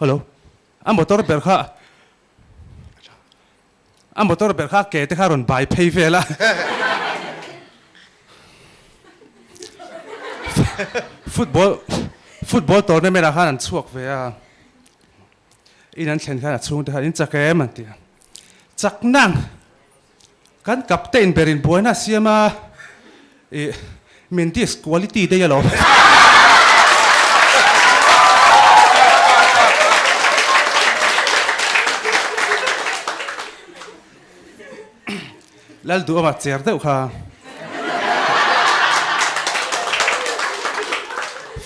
hello a motor ber kha a motor ber kha ke te kha a rawn bai phei vel a football football tournament ah khan an chhuak ve a. In an thlen khan a chhungte khan in chak em an ti a. Chak nang kan captain ber in buaina a siam a, ih min disquality daih alawm. Lalduhawma cher deuh kha.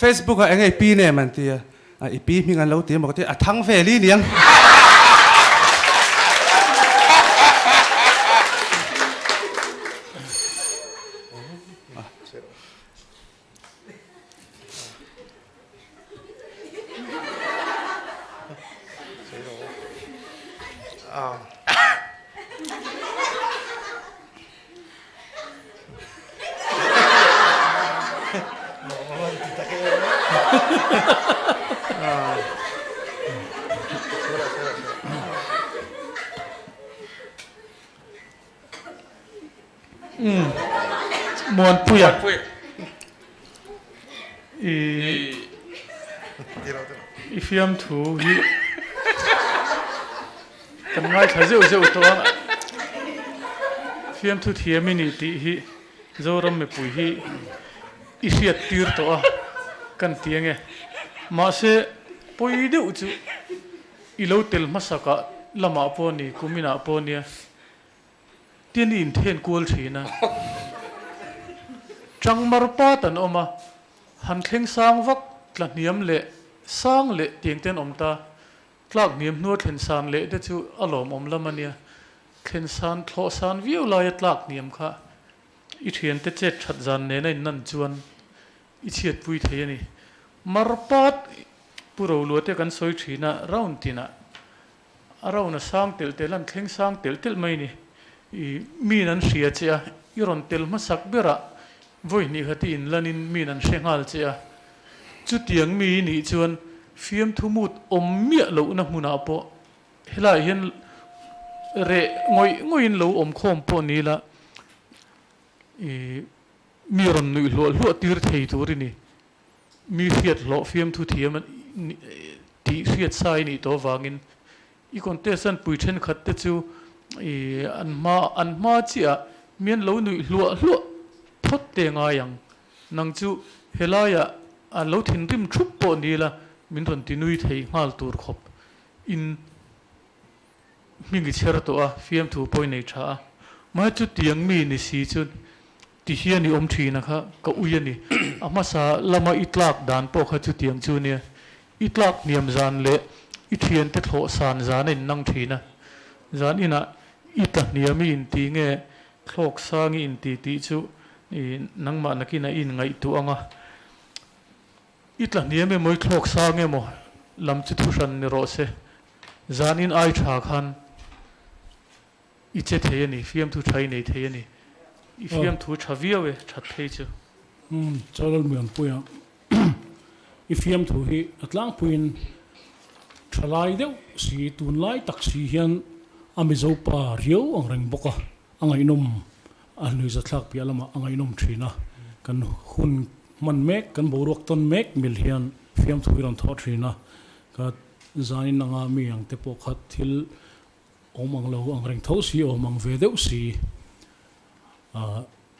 Facebook ah eng nge i pi nem an ti a. A i pi hming an lo ti emaw ka ti a thang vel i niang. Muanpuia i i fiamthu hi Kan ngaithla zeuh zeuh tawh a, fiamthu thiam i ni tih hi Zoram mipui hi i hriat tir tawh a kan ti ange. Mahse, pawi deuh chu i lo tel hmasakah lamah pawh ni, kuminah pawh nia. Tin i inthen kual thin a. Tangmar pat an awm a, han thleng sang vak tla hniam leh sang leh tiang te an awm ta. Tlak hniam hnua thlen san leh te chu a lawmawm lam a nia. Thlen san thlawh san viau laia tlak hniam kha i thiante chet that zan nena innan chuan i chhiatpui thei a ni. Mar pat Pu Rolua te kan sawi thin a, round tinah A rawn a sang telh telh an thleng sang telh telh mai ni. I miin an hria che a, i rawn tel hmasak berah vawi hnih khat i inlanin miin an hre nghal che a. Chutiang mi i nih chuan fiamthu mut awm miah lohna hmunah pawh helaiah hian reh ngawih ngawihin lo awm khawm pawh ni ila i mi rawn nuih hluah hluah tir thei tur i ni. Mi hriat hlawh fiamthu thiam tih hriat sa i nih tawh avangin i contestant pui thenkhat te chu i an hma an hma chiah mi an lo nuih hluah hluah phawt te ngai ang. Nang chu helaiah an lo thinrim thup pawh ni la min rawn ti nui thei nghal tur khawp in hming i chher tawh a, fiamthu pawh i nei tha a. Mahse chutiang mi ni si chu Ti hian i awm thin a kha ka ui a ni. A hmasa lama i tlak dan pawh kha chutiang chu nia. I tlak hniam zan leh i thiante thlawh san zan a innang thin a. Zan inah i tla hniam i inti nge thlawk sang i inti tih chu i nangmah nakinah i inngaihtuah ang a. I tla hniam emaw i thlawk sang emaw lam chu thuhran ni rawh se. Zan in ai tha khan. I che thei a ni, fiamthu tha i nei thei a ni. I fiamthu tha viau e, that phei chu. Umm, Chalal Muanpuia, i fiamthu hi a tlangpuiin tha lai deuh si, tunlai tak si hian a Mizo pa riau ang reng bawk a, a ngaihnawm, a hnuizathlak piah lamah a ngaihnawm thin a, kan hun hman mek, kan boruak tawn mek mil hian fiamthu hi rawn thawh thin a, ka zanin anga mi ang te pawh kha thil Awm ang lo ang reng tho si, awm ang ve deuh si.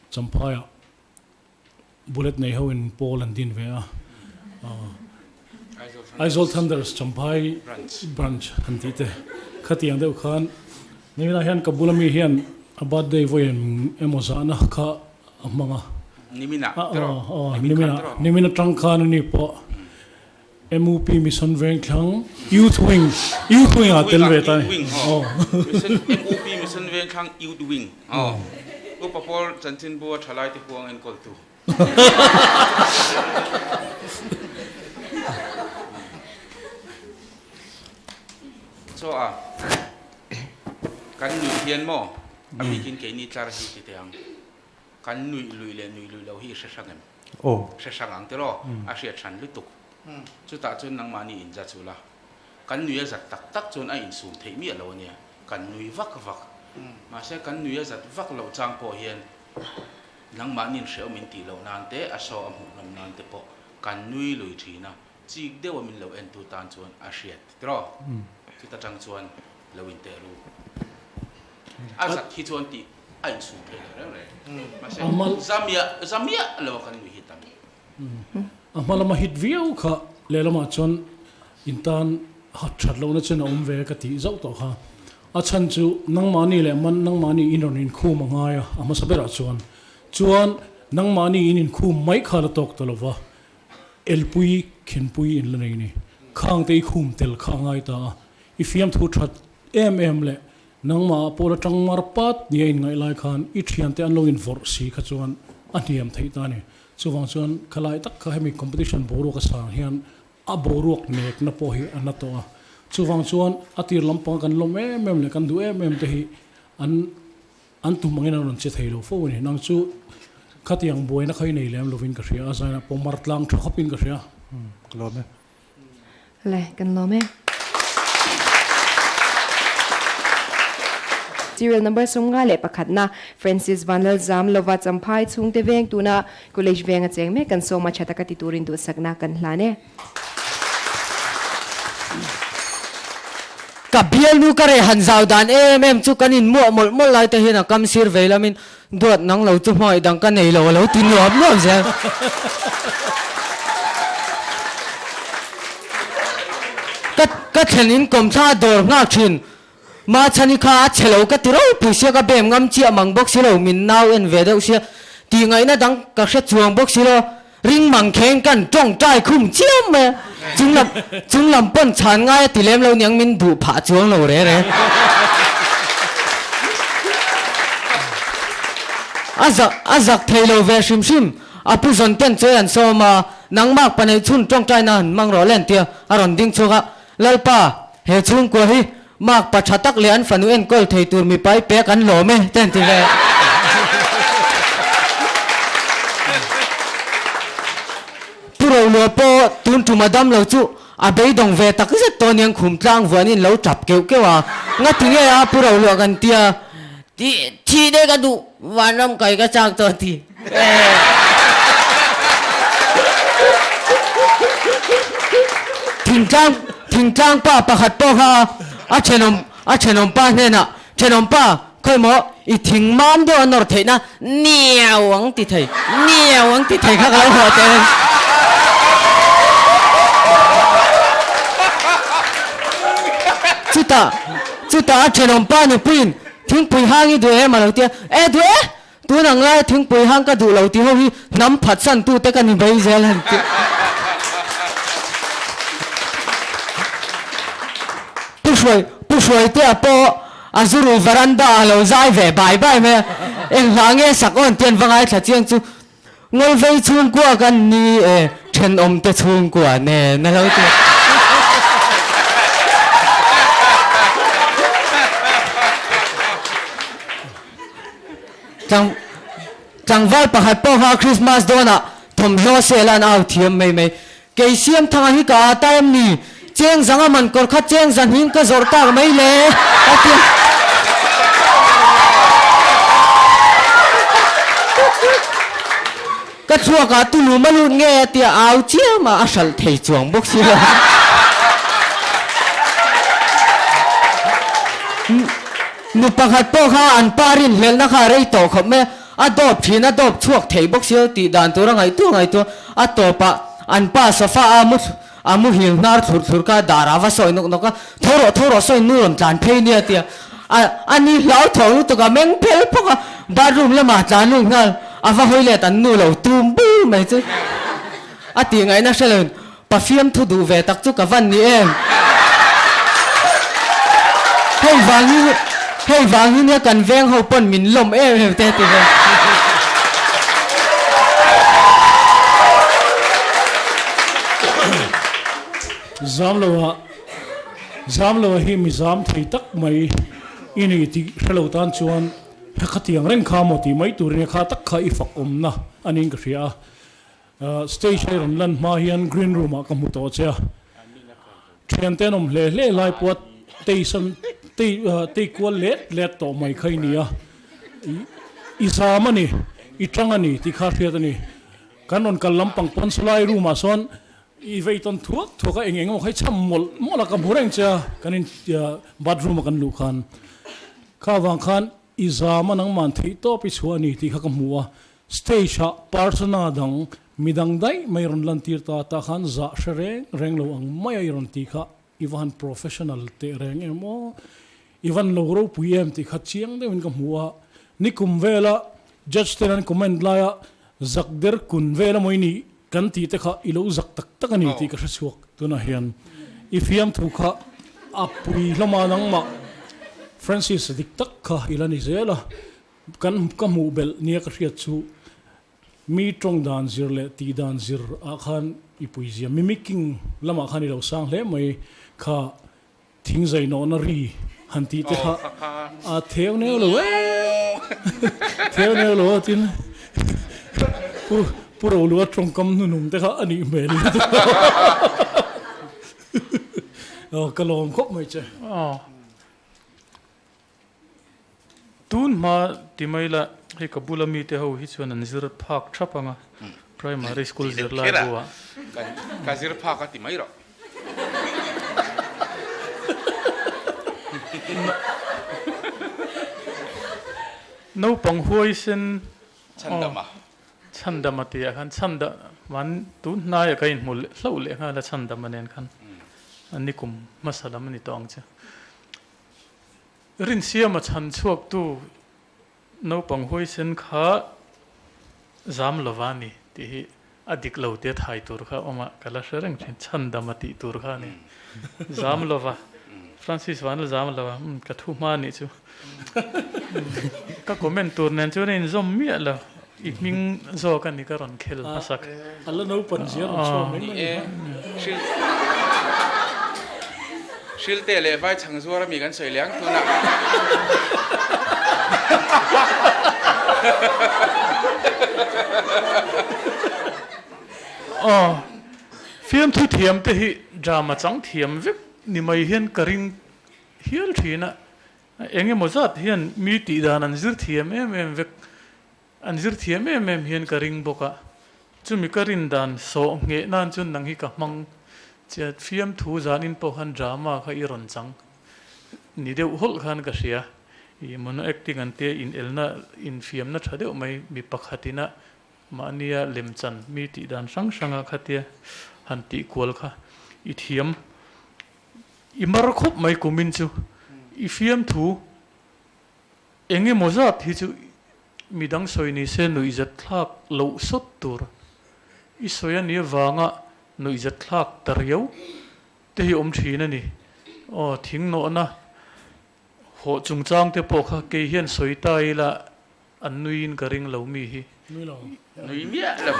Champhaiah bullet nei ho in pawl an din ve a. Aizawl Thunders Champhai branch han tih te khatiang deuh khan niminah hian ka bula mi hian a birthday vawi emaw zahna kha a hmang a. Niminah tiraw? Niminah nimin atang khan ani pawh MUP Mission Vengthlang Youth Wing Youth Wing ah tel ve ta ni. Aw. MUP Mission Vengthlang Youth Wing. Aw. Upa Paul Chanchinbu a thalai te huang enkawl tu. Chaw a kan nuih hian maw a bikin keini tlar hi ti teh ang. Kan nuih luih leh nuih luih loh hi i hre hrang em? Aw. Hre hrang ang tiraw? A hriat hran lutuk. Chutah chuan nangmahni in judge ula. Kan nui a zat tak tak chuan a insum theih miah lo ania. Kan nui vak vak. Mahse kan nui a zat vak loh chang pawh hian nangmahni in hrehawm in tih loh nan te, a show a hmuhnawm nan te pawh kan nui lui thin a. Chik deuha min lo entu tan chuan a hriat tiraw? Chuta tang chuan lo inteh ru. A zat hi chuan tih a insum thei lo reng reng. Mahse zamiah zamiah lo a kan nui hi tam. A hma lama hit viau kha lehlamah chuan intan hat that lohna chen a awm ve ka tih zauh tawh kha. A chhan chu nangmahni leh man nangmahni in rawn inkhum a ngai a, a hmasa berah chuan. Chuan nangmahni in inkhum mai kha la tawk ta lova, elpui khenpui in la nei ni. Khangte i khum tel kha a ngai ta a, i fiamthu that em em leh Nangmah ah pawh la tang mar pat nia inngaih lai khan i thiante an lo invawrh si kha chuan a hniam theih ta a ni. Chuvang chuan khalai tak kha hemi competition boruak a sang hian a boruak nekna pawh hi a na tawh a. Chuvang chuan a tir lampanga kan lawm em em leh kan duh em em te hi an an tum angin an rawn che thei lo fo a ni. Nang chu khatiang buaina kha i nei lem lovin ka hria a, zainah pawh mar tlang tha khawpin ka hria. Ka lawm e. Le, kan lawm e. Serial number 51 na Francis Vanlalzam lova Champhai chhungte veng tuna College veng a cheng mek kan sawm a tha taka ti turin duhsakna kan hlan e. Ka bialnu ka reh han zau dan em em chu kan inmuah mawlh mawlh lai te hian a kam sir vei lamin Duat nang lo chu hmangaih dang ka nei lo a lo ti nuam nuam zel. Ka ka thlen in kawmthla a dawr nghak thin. Machhani kha a chhe lo ka ti ropui sia ka bem ngam chiah mang bawk si lo, min nau en ve deuh sia tih ngaihna dang ka hre chuang bawk si lo, ring mang kheng kan tawngtai khum chiam mai a, chung lam chung lam pawn chhan ngai a ti lem lo niang min duh phah chuang lo re re. A zak a zak thei lo ve hrim hrim, a pu zawn ten chawi an sawm a, nangmak paneih chhun tawngtaina han hmang rawh le an ti a, a rawn ding chhuak a, Lalpa, he chhungkua hi Mark pa tha tak leh an fanu enkawl thei tur mipa i pek an lawm e, te an ti ve. Pu Rolua pawh tun tum a dam lo chu a beidawng ve tak zet tawh aniang khum tlang vuanin lo tap keuh keuh a, ngati nge a Pu Rolua kan tia? Ti thih daih ka duh, vanram kai ka chak tawh a ti. Thingtlang thingtlang pa pakhat pawh kha a thenawm a thenawm pa hnenah thenawm pa khawi maw i thing mam deuh a nawr theihna niau ang ti thei niau ang ti thei kha ka lo haw teh. Chutah chutah a thenawm pa nupuiin thingpui hang i duh em a lo ti a, e duh e Tun ang laia thingpui hang ka duh lo tih ho hi hnam phatsan tute ka ni mai zel han tih. Pu Hruai, Pu Hruaitea pawh a zurui varanda ah lo zai ve bai bai mai a, eng hla nge sak awn tih an va ngaithla chiang chu Ngawlvei chhungkua kan ni e, thenawmte chhungkua nen a lo ti. Tlangval pakhat pawh kha Christmas dawnah thawmhnaw sel an au thiam mai mai. Kei Siamthanga hi ka ata em ni? Cheng zanga man kawr kha cheng zahning ka zawrh tak mai le a ti a. Ka thluakah tulum a lut nge a ti a, au chiam a, a hralh thei chuang bawk si lo. Nu pakhat pawh kha an pa rinhlelhna kha a rei tawh khawp mai a, a dawp thin a dawp chhuak thei bawk si lo tih dan tur a ngaihtuah ngaihtuah a tawpah an pa sofa a mu a muhil hnar thlur thlur kha darah va sawi nawk nawk a, tho rawh tho rawh sawi nu rawn tlan phei nia a ti a, a a ni hlau tho lutuk a meng phel phawk a, bathroom lamah tlan lut nghal a va hawi let an nu lo tum bur mai chu a tih ngaihna hre loin Pa fiamthu duh ve tak chu ka van ni em? Hei vang hi hei vang hi nia kan veng ho pawn min lawm em em te ti ve. Zamloa Zamloa hi mi zam thei tak mai i ni tih hre lo tan chuan he khatiang reng kha maw tih mai turin he kha tak kha i fak awmna a niin ka hria a. Stage a rawn lan hma hian green room ah ka hmu tawh che a, thiante an awm hle hle lai pawh a tei san tei tei kual let let tawh mai kha i ni a, i zam a ni, i tang a ni tih kha hriat a ni. Kan rawn kal lampang pawn sawlai room ah sawn i vei tawn thuak thuak a, eng eng emaw kha i cham mawlh mawlh a, ka hmu reng che a, kan in bathroom a kan luh khan kha avang khan i zam a nangman theih tawp i chhuah a ni tih kha ka hmu a. Stage ah persona dang midang daih mai rawn lantir ta tah khan zah hre reng reng lo ang mai a i rawn tih kha i va han professional teh reng em aw, i van lo ropui em tih kha chiang deuhin ka hmu a, nikum vela judge ten an comment laia zak der kun vel amaw i nih kan tih te kha i lo zak tak tak a ni tih ka hre chhuak tunah hian i fiamthu kha a pui hlawm a nangmah Francis dik tak kha i la ni zel a. Kan ka hmuh belh nia ka hriat chu mi tawng dan zir leh tih dan zir ah khan i puizia mimicking lamah khan i lo sang hle mai kha thing zai nawhna ri han tih te kha a theu neu lo e theu neu lo a tin pu pu Rolua tawngkam hnunung te kha a nih hmel ka lawm khawp mai che. Tun hma ti mai la, hei ka bula mite ho hi chuan an zir phak thap ang a, primary school zir lai bu ah. Ka zir phak a ti mai rawh. Naupang huaisen Chhandama. Chhandama tih ah khan Chhandama tun hnaiah ka inhmu hlauh leh nghal a Chhandama nen khan ni kum hmasa lam a ni tawh ang che. Rinsiama chhan chhuaktu naupang huaisen kha zam lova ni tih hi a dik lo tia thai tur kha awm a, ka la hre reng thin. Chhandam a tih tur kha a ni. Zam lova, Francis Vanla zam lova, umm ka thu hma nih chu. Ka comment tur nen chuan a inzawm miah lo. I hming zawk a ni ka rawn khel hmasak. A la naupan zia rawn chhuak mai mai a. Hrilte leh vai chhang zuar ami kan sawi leh ang tunah. Aw, fiamthu thiam te hi drama chang thiam vek ni mai hian ka ring hial thin a. Eng emaw zat hian mi tih dan an zir thiam em em vek, an zir thiam em em hian ka ring bawk a, chumi ka rin dan sawh ngheh nan chuan nang hi ka hmang che, fiamthu zanin pawh khan drama kha i rawn chang ni deuh hawlh khan ka hria, ih mono acting an tia inelna infiamna tha deuh mai mi pakhatina mahnia lemchan mi tih dan hrang hranga khatia han tih kual kha i thiam. I mar khawp mai kumin chu i fiamthu eng emaw zat hi chu midang sawi ni se nuihzat thlak loh sawt tur i sawi a nih avanga nuihzat thlak ta riau te hi awm thin a ni. Aw thing nawhna hawh chungchang te pawh kha kei hian sawi ta ila An nuiin ka ring lo mi hi. Nui lo. Nui miah lo.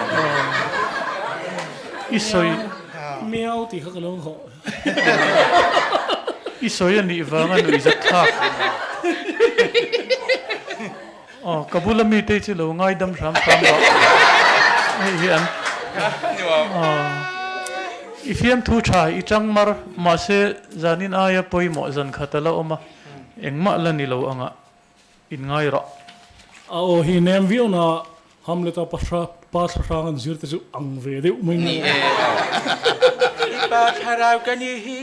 I sawi. Miau tih kha ka lo hawh. I sawi a nih vanga nuih zat thlak. Aw ka bula mite chu lo ngaidam hram hram rawh. Hei hi an. I fiamthu tha i tang mar mahse zanin aia pawimawh zan khat a la awm a, engmah la ni lo angah. In ngai rawh. A aw hi nem viau na Hamlet-a pa pa thlahrang an zir te chu ang ve deuh mai Ni e. I pa thlarau ka ni hi.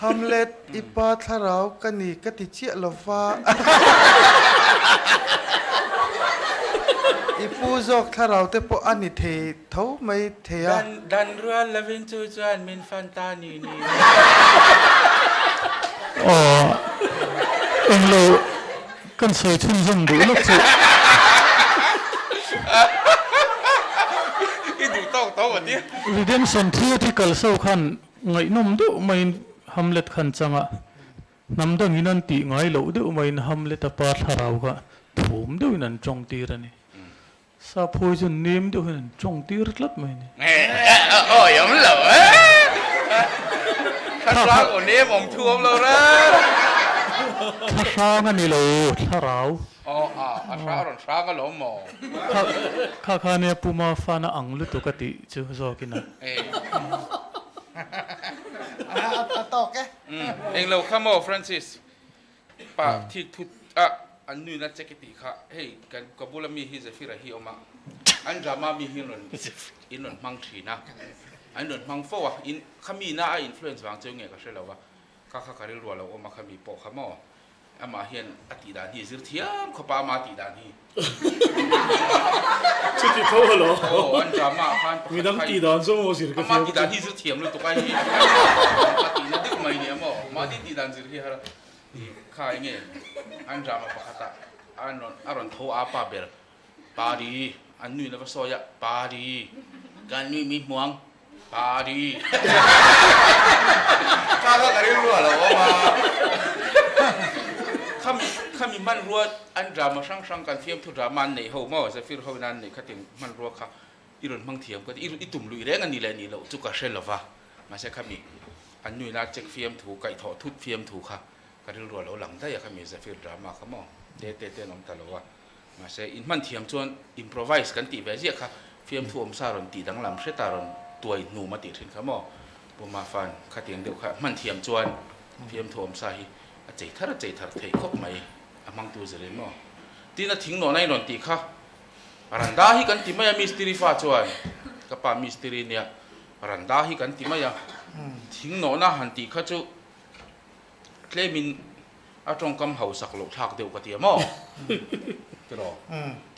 Hamlet, I pa thlarau ka ni ka ti chiah lo va. I pu zawk thlarau te pawh a ni thei tho mai thei a. Dan rual lovin chu chuan min fan ta ni ni. Aw, englo kan sawi chhunzawm duh lawk chu. I duh tawk tawk a tia. Redemption theatrical show khan ngaihnawm deuh maiin Hamlet khan chang a, hnam dangin an tih ngai loh deuh maiin Hamlet-a pa thlarau kha thum deuhin an tawng tir a ni. Saphawi chu nem deuh hian an tawng tir tlat mai ni. Awi awm lo e. Thlahrang aw nem awm thu awm lo re. Thlahrang a ni lo, thlarau. Aw a, a hra a rawn hrang alawm maw? Kha kha kha nia Puma fana ang lutuk a tih chu zawkin a. A tawk e. Englo kha maw Francis? Pa thik thut a an nuina che ka tih kha hei kan ka bula mi hi Zephyr-a hi a awm a, an drama mi hi an rawn in rawn hmang thin a, an rawn hmang fo a, in kha mi na a influence vang chu nge ka hre lo a, kha kha ka rilru a lo awm a kha mi pawh kha maw amah hian a tih dan hi a zir thiam khawp a ama tih dan hi. Chuti tho a lo. Aw an drama ah khan pakhat Midang tih dan chu maw zir ka thiam. Ama tih dan hi zir thiam lutuk a hei a tihna deuh mai nia maw mahni tih dan zir hi har kha enge an drama pakhat ah an rawn a rawn tho a pa ber Pari an nui lova sawi a Pari kan nui mi hmuang Pari kha kha ka rilru a lo awm a khami khami hmanrua an drama hrang hrang kan fiamthu drama an neih ho maw Zephyr ho in an neih khatin hmanrua kha i rawn hmang thiam ka ti i tum luih reng a ni leh nih loh chu ka hre lova mahse khami an nuina check fiamthu kaihthawh thut fiamthu kha ka rilru a lo lang daih a khami Zephyr drama kha maw te te te an awm ta lo a. Mahse, inhman thiam chuan improvise kan tih ve ziah kha fiamthu awmsa rawn tih danglam hret a rawn tuai hnum a tih thin kha maw? Pu Mafan, khatiang deuh kha hman thiam chuan fiamthu awmsa hi a chei thar a chei thar theih khawp mai a hmangtu zirin maw? Tin a thing nawhna in rawn tih kha Randa hi kan ti mai a mistiri fa chuan ka pa mistiri nia Randa hi kan ti mai a thing nawhna han tih kha chu tlemin A tawngkam hausak loh thlak deuh ka ti a maw? Tiraw?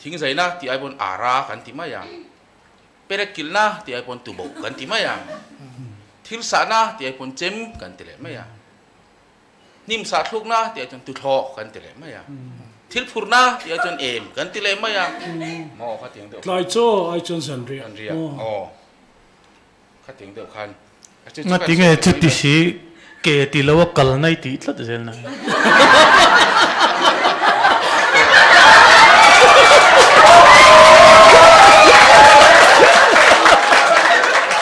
Thingzaina tih ai pawn ara kan ti mai a, perek kilhna tih ai pawn tuboh kan ti mai a, thil sahna tih ai pawn chem kan ti leh mai a. Hnim sah thlukna tih ah chuan tuthlawh kan ti leh mai a. Thil phurna tih ah chuan em kan ti leh mai a. Maw khatiang deuh khan. Tlai chaw ai chuan zan riah. Zan riah aw. Khatiang deuh khan. Ngati nge chuti si ke ti lo a kal nai tih tlat zel na.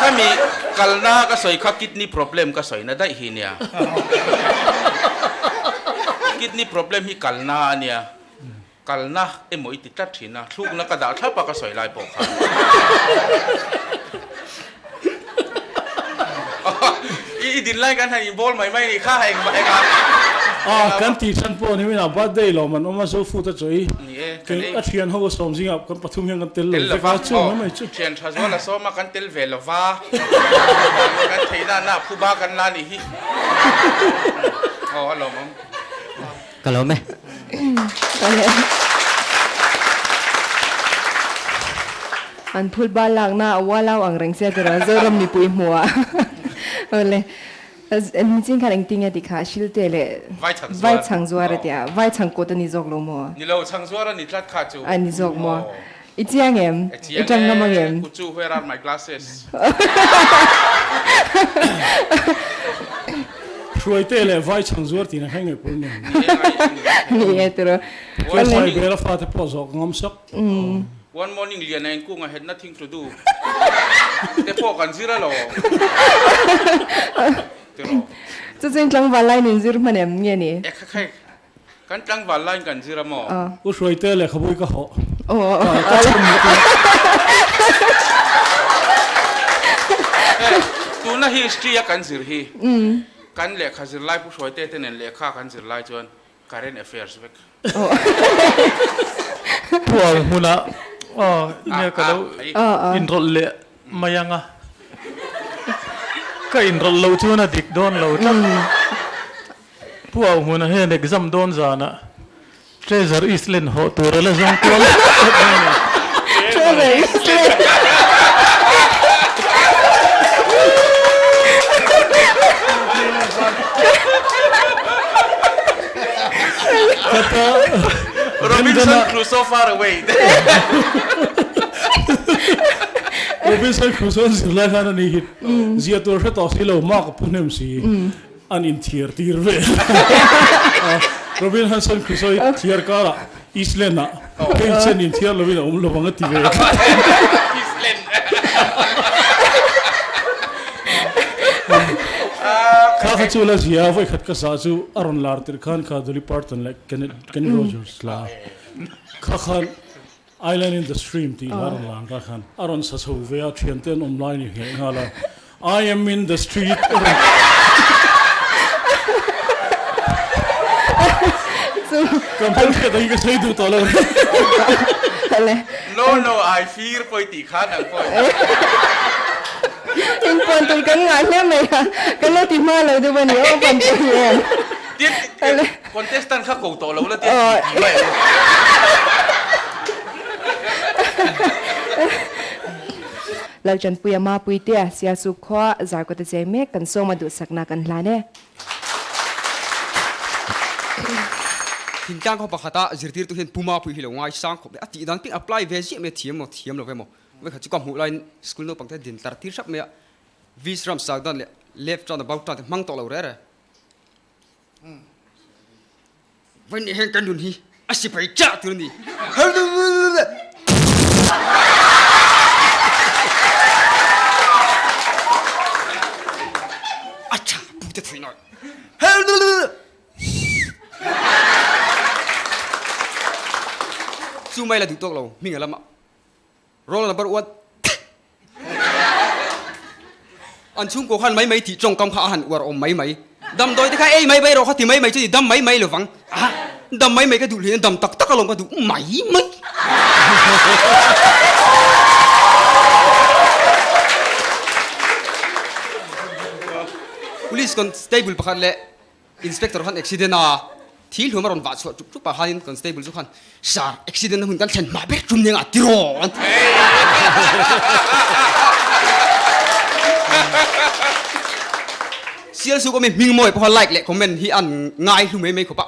Khami kalna ka sawi kha kidney problem ka sawi na daih hi nia. Kidney problem hi kalna a nia. Kalna emaw i ti tlat thin a, thlukna ka dah thlap a ka sawi lai pawh khan. I din lai kan han inbawl mai mai nih kha engmah engah. A kan tih chhan pawh ni mina birthday lawm an awm a zo food a chaw i Ni e, kan kei ei. a thian ho a sawm zingah kan pathum hian kan tel lo Tel vek a lova, chu aw mai mai chu. thian tha zual a sawm a kan tel ve lova kan theihna na phuba kan la nih hi. Aw a lawmawm. Ka lawm e. An phul bal lakna a ualau ang reng sia tiraw Zoram mipui hmuh ah. Awle miching khan engtin nge tikha Shilte leh Vai chhang zuar a tia Vai chhang kawt a ni zawk lo maw? Ni lo, chhang zuar a ni tlat kha chu. A ni zawk maw? I chiang em? I tang ngam ang em? Ku chu where are my glasses? Hruaite leh vai chhang zuar tih na kha nge pawh nen. Ni e tiraw. Chuan vai bel a fate pawh zawk ngam sak. One morning lian a engkung a had nothing to do te pawh kan zir a lo. Tiraw. Chu chuan tlangval lai nen zir hman em nge ni? E kha khai Kan tlangval laiin kan zir a maw? U Hruaite lehkhabui ka hawh. Ka chhan lut a. Tuna history a kan zir hi, kan lehkha zir lai Pu Hruaite te nen lehkha kan zir lai chuan current affairs vek. Pual hmunah nia ka lo inrawlh leh mai ang a, ka inrawlh loh chuan a dik dawn lo tlat. Pu Auhmuna hian exam dawn zanah Treasure Island hawh tur a la zawng kual tlat mai a ni. Treasure Island. Robinson Crusoe far away. Robinson Crusoe zirlai khan a ni hi zia tur hre tawh si lo, mark a pu hnem si. An inthiar tir ve a, Robin Hanson Crusoe hi thiar karah Eastland ah hei chen inthiar lovin a awm lo ang a ti ve. Kha kha chu la zia vawi khat ka zah chu a rawn lar tirh khan kha Dolly Parton leh Kenny Rogers la kha khan Island in the Stream tih hla rawn lang ta khan a rawn sa chho ve a, thiante an awm lai ni ngheh nghal a, I am in the street a rawn Ka hmelhriat angin ka sawi duh tawh lo. No no I fear pawi tih khan ang pawi. Inpuan tur kan ngah hle mai a, kan lo ti hma lo deuh a ni aw pan pawh hi em. Tin, contestant kha ko tawh lo la tia ti ti mai ang. Lalchanpuia Mapuitea, Sialsuk khua Zarkawta cheng mek kan sawma duhsakna kan hlan e. Thingtlang khaw pakhata zirtirtu hian Pu Mapui hi lo ngaisang khawp mai, a tih dan pek apply ve ziah mai a thiam maw thiam lo ve maw. Vawikhat chu ka hmuh laiin school naupang te din tar tir hrap mai a, Visram Sagdan leh left round about round te hmang tawh lo re re. Vawiin hian kan nun hi a sipai chah tur a ni. A tha pu te thui nawi. Chu mai la duh tawk lo hming a lamah. Roll number one An chhungkaw khan mai mai tih tawngkam kha a han uar awm mai mai. Damdawi te kha ei mai mai rawh kha ti mai mai chu ni dam mai mai lovang. Aha, dam mai mai ka duh hliah dam tak tak alawm ka duh mai mai. Police constable pakhat leh Inspector khan accident a thil hlum a rawn vah chhuah ṭup ṭup ah khanin constable chu khan Sir, accident na hun kan thlen hma ber ṭum nia ngah tiraw an ti. Sial suk awm hi hming mawi pawha like leh comment hi an ngai hlu mai mai khawp a.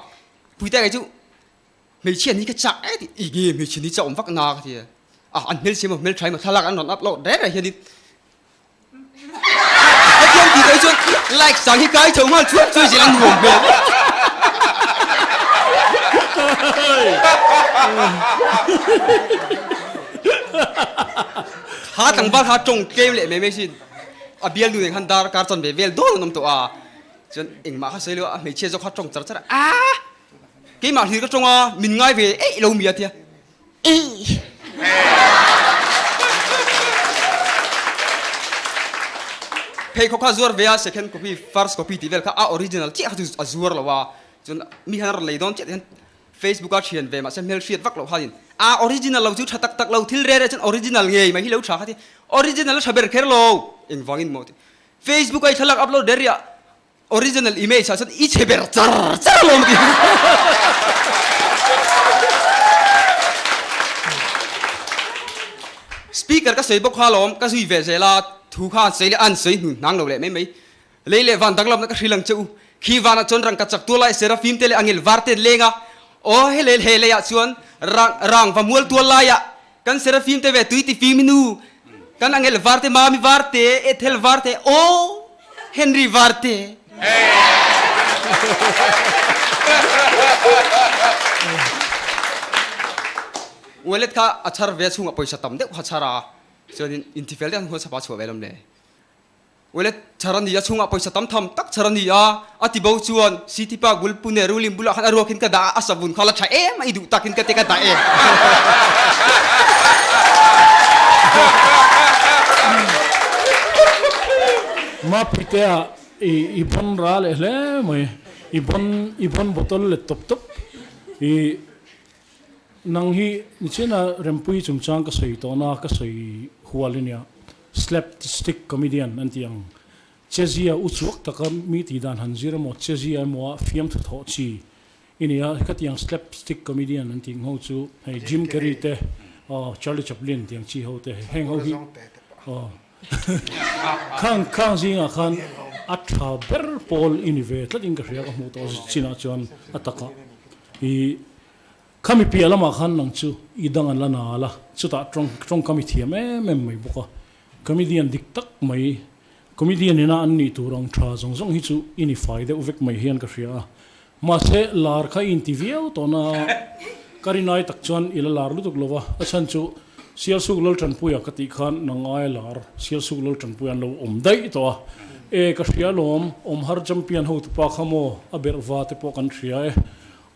Puite kei chu hmeichhia ni ka chak e ti i nge hmeichhia ni chak awm vak na ka ti a. A an hmel siam hmel tha emaw thlalak an rawn upload reng reng hianin hetiang tih te chuan like sang hi kai chho nghal chuai chuai zel a nuam hmel. Kha tlangval kha tawng tlem leh mai mai sin. A bialnu nen khan dar kar chan ve vel dawn an awm tawh a, chuan engmah kha sawi lo a, hmeichhia zawk kha tawng char char a, aah keimah hlir ka tawng a, min ngai ve eih lo mi a tia, eih. Pheikhawk kha zuar ve a, second copy, first copy tih vel kha a original chiah kha chu a zuar lo a, chuan mi hian a rawn lei dawn chiah tih hian Facebook a thian ve mahse hmelhriat vak loh khanin a original lo chu tha tak tak lo thil reh reh chuan original ngei mai hi lo tha kha ti original a tha ber kher lo engvangin maw ti Facebook a i thlalak upload der riah original image ah chuan i chhe ber char char alawm ti Speaker ka sawi bawk kha alawm ka zui ve zel a thu kha an sawi leh an sawi hnun hnang lo leh mai mai Lei leh van danglamna ka hrilh ang che u. Khi vanah chuan rangka chak tual lai Serafim te leh angel var te an leng a. Aw, he lei he leiah chuan rang rang va mual tual laiah kan Serafim te ve tui ti fim i nu, kan angel var te Mami var te, Ethel var te, aw, Henry var te. Wallet kha a chhar ve chhungah pawisa tam deuh kha chhar a, chuanin intifel deuh an huan chhapa chhuah ve lawm le. Wallet chhar a ni a, chhungah pawisa tam tham tak chhar a ni a, a ti bo chuan City Park bul Pune ruling bulah khan a ruakin ka dah a, a savun kha la tha em a, i duh takin ka te ka dah e. Mapuitea i bon ra leh hle mai, i bon i bon bottle let tawp tawp i nang hi nichina Rempui chungchang ka sawi tawhna ka sawi hual ania. Slapstick comedian an tih ang. Chezia u chuak taka mi tih dan han zir emaw, chezia emaw a fiamthu thawh chi i ni a. Khatiang slapstick comedian an tih ang ho chu hei Jim Carrey te, Charlie Chaplin tih ang chi ho te, heng ho hi khang khang zingah khan a tha ber pawl i ni ve tlat in ka hria ka hmuh tawh chinah chuan a takah i Khami piah lamah khan nang chu i dang an la nal a, chutah tawng tawngkam i thiam em em mai bawk a. Comedian dik tak mai, comedian ina an nih tur ang tha zawng zawng hi chu i ni fai deuh vek mai hian ka hria a. Mahse, lar kha i inti viau tawh na a, ka rinai tak chuan i la lar lutuk lo va, a chhan chu Sialsuk Laltanpuia ka tih khan nang aia lar Sialsuk Laltanpuia an lo awm daih tawh a. E, ka hria alawm, awmhar champion hotupa kha maw a berh va te pawh kan hria e.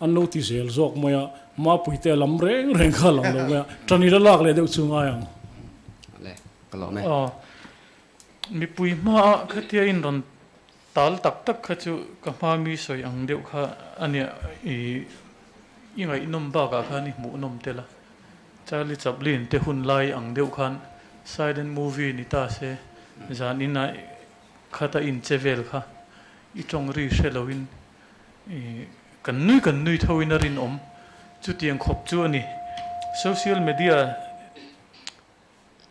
An lo ti zel zawk mai a, Mapuite a lam reng reng kha a lang lo mai a, ṭan i la lak leh deuh chu ngai ang. Le, ka lawm e. Aw, mipui hmaah khatia in rawn tal tak tak kha chu ka hma mi sawi ang deuh kha a nia, i i ngaihnawm bakah khan i hmuhnawm tel a, Charlie Chaplin te hun lai ang deuh khan silent movie ni ta se, zan ina khata in che vel kha i tawng ri hre loin Kan nui kan nui tho in a rinawm. Chutiang khawp chu a ni. Social media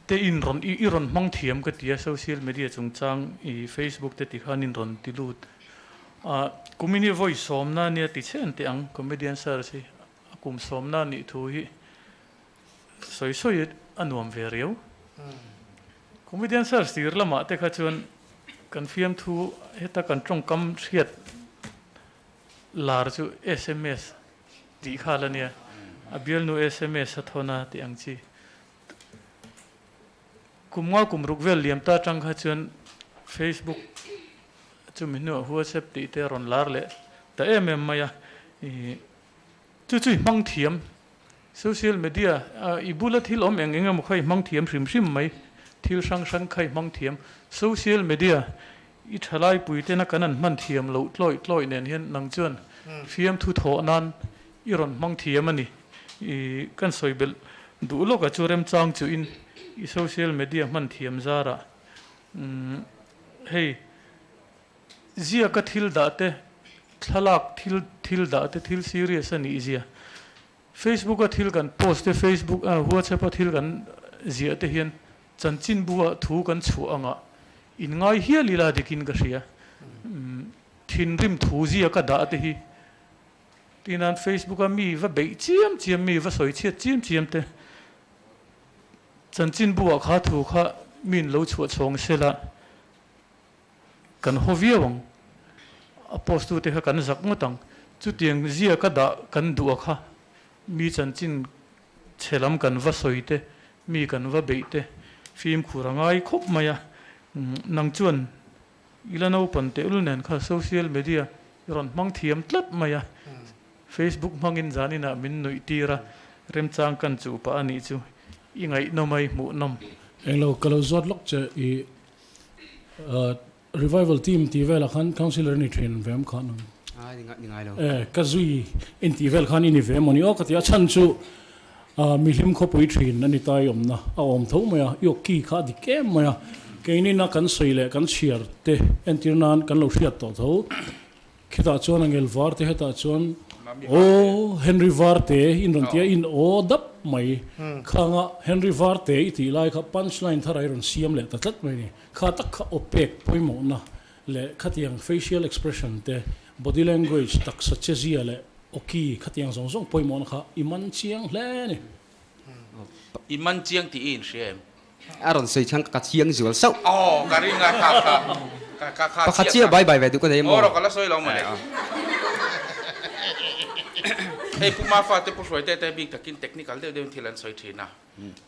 te in rawn i rawn hmang thiam ka ti a, social media chungchang i Facebook te ti khan in rawn ti lut a. Kumin hi vawi sawmna ania ti chhen teh ang comedian search hi a kum sawmna nih thu hi sawi sawi a nuam ve riau. Comedian search tir lamah te kha chuan kan fiamthu heta kan tawngkam hriat lar chu sms tih khal a nia, a bialnu sms a thawn a tih ang chi. Kum nga kum ruk vel liam ta atang kha chuan Facebook chumi hnuah WhatsApp tih te a rawn lar leh ta em em mai a, chu chu i hmang thiam Social media i bula thil awm eng eng emaw kha i hmang thiam hrim hrim mai, thil hrang hrang kha i hmang thiam. Social media i thalai pui tena kan an hman thiam loh tlawih tlawih nen hian nang chuan fiamthu thawh nan i rawn hmang thiam a ni. I kan sawi belh duh lawka chu remchang chuhin i social media hman thiam zarah hei ziaka thil dah te, thlalak thil thil dah te thil serious a nih zia. Facebook a thil kan post te, Facebook a WhatsApp a thil kan ziah te hian chanchinbu ah thu kan chhuah anga in ngai hial ila dikin ka hria. Thinrim thu zia ka dah te hi tinan Facebook a mi va beih chiam chiam mi va sawi chhiat chiam chiam te chanchinbu ah kha thu kha min lo chhuah chhawng sela kan haw viau ang. A post tu te kha kan zak ngawt ang. Chutiang zia ka dah kan duh a kha mi chanchin chhe lam kan va sawi te, mi kan va beih te fimkhur a ngai khawp mai a. Nang chuan i la naupan tehlul nen kha social media i rawn hmang thiam tlat mai a. Facebook hmangin zaninah min nuih tir a, remchang kan chuh pah a nih chu i ngaihnawm a i hmuhnawm. Englo ka lo zawt lawk che i Revival team tih velah khan councillor ni thin ve am khan ang. Ai ni ni ngai lo. Eh ka zui in tih vel khan i ni ve mawni aw ka ti a chhan chu mihlim khawpui thin a ni tai awmna a awm tho mai a i aw ki kha a dik em mai a keinin a kan sawi leh kan chhiar te entir nan kan lo hriat tawh tho khitah chuan angel var te hetah chuan aw Henry Varte in rawn tia in aw dap mai khanga Henry Varte i tih lai kha punch line thar a i rawn siam leh ta tlat mai a ni. Kha tak kha aw pek pawimawhna leh khatiang facial expression te, body language, taksa chezia leh aw ki khatiang zawng zawng pawimawhna kha i man chiang hle a ni. I man chiang tih i inhria em? A rawn sawi chang ka chiang zual sauh. Aw, ka ring a, kha kha, ka kha kha Pakhat chiah bai bai ve duh ka nei maw? Aw rawh ka la sawi lo mawle. Hei Pu Mafa te Pu Hruaite te bik takin technical deuh deuhin thil an sawi thin a,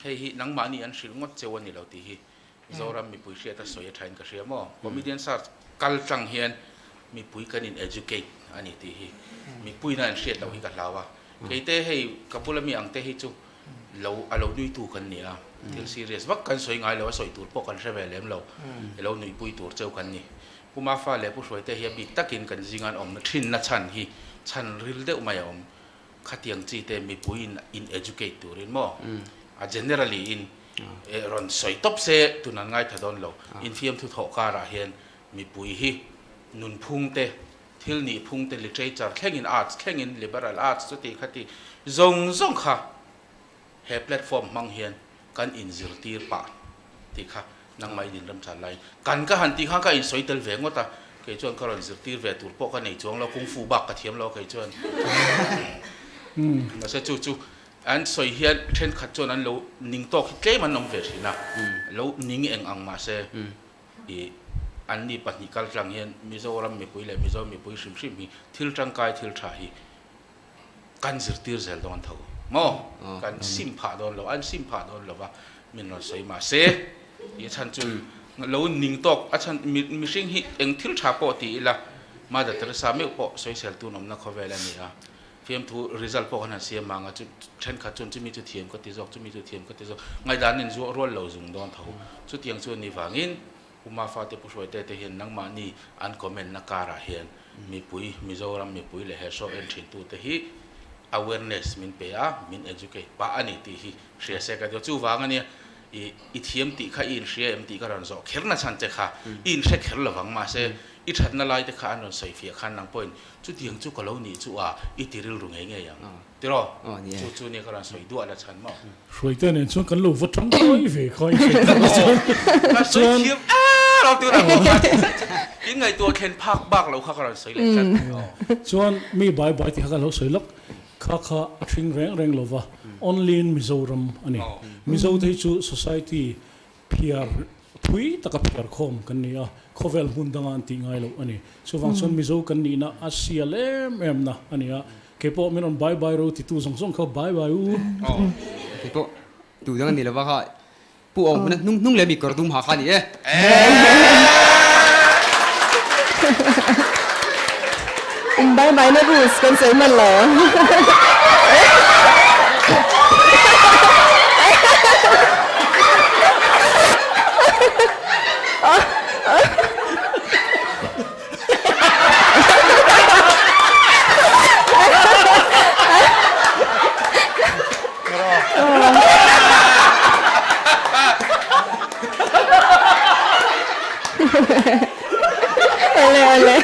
hei hi nangmahni an hrilh ngawt cheu a ni lo tih hi Mizoram mipui hriat a sawi a thain ka hria maw? Comedian search kal tlang hian mipui kan in educate a ni tih hi mipuiin a in hriat loh hi ka hlau a. Keite hei ka bula mi ang te hi chu lo a lo nuitu kan ni a, thil serious vak kan sawi ngai lo a, sawi tur pawh kan hre ve lem lo, i lo nuihpui tur cheu kan ni. Pu Mafa leh Pu Hruaite hi a bik takin kan zinga an awmna thinna chhan hi chhan ril deuh mai a awm. Khatiang chi te mipui in in educate turin maw? A generally in rawn sawi tawp se tun an ngaitha dawn lo. Infiamthu thawh karah hian mipui hi nunphung te, thil nihphung te, literature thlengin, arts thlengin, liberal arts chuti khati zawng zawng kha he platform hmang hian kan inzirtir pah tih kha nangmah i dinremchan laiin kan ka han tih khan ka insawi tel ve ngawt a, kei chuan ka rawn zirtir ve tur pawh ka nei chuang lo, kung fu bak ka thiam lo kei chuan. Mahse chu chu an sawi hian thenkhat chuan an lo ning tawk hi tlem an awm ve thin a, lo ning eng ang mahse i anni pahnih kaltlang hian Mizoram mipui leh Mizo mipui hrim hrim hi thil tangkai thil tha hi kan zirtir zel dawn tho maw? Kan sim phah dawn lo, an sim phah dawn lo va, min rawn sawi mah se tih a chhan chu lo ning tawk a chhan mihring hi eng thil tha pawh ti ila Mother Teresa meuh pawh sawisel tun awmna khawvel a ni a, fiamthu result pawh kan han siam ang a, chu thenkhat chuan chumi chu thiam ka ti zawk, chumi chu thiam ka ti zawk, ngaihdan in zuah rual lo zung dawn tho, chutiang chu a ni vangin Pu Mafate Pu Hruaite te hian nangmahni an comment na karah hian mipui, Mizoram mipui leh he show en thintute hi awareness min pe a, min educate pah a ni tih hi hria se ka ti a. Chuvang a nia, i i thiam tih kha i inhria em tih ka rawn zawh kher na chhan che kha i inhre kher lovang mahse i thatna lai te kha an rawn sawi fiah khan nang pawhin chutiang chu ka lo nih chu a i ti rilru ngei ngei ang. Tiraw? Chu chu nia ka rawn sawi duah la chhan maw? Hruaite nen chuan kan lo va tangkai ve kha i sawi tak chuan. Ka sawi thiam er lo tuna in ngaihtuah thlen phak bak lo kha ka rawn sawi leh tlat. Chuan mi bai bai tih kha ka lo sawi lawk kha kha a thing reng reng lo va, only in Mizoram a ni. Mizo te hi chu society phiar thui taka phiar khawm kan ni a, khawvel hmun danga an tih ngai loh a ni. Chuvang chuan Mizo kan nihna a sial em em na a ni a, Keipawh min rawn bye bye ro titu zawng zawng kha bye bye u. Keipawh tu dang a ni lova kha Pu Awm hmuna hnung hnung leh mi kawr dum ha kha a ni e. In bye bye na rules kan sawi hman lo. Ole ole.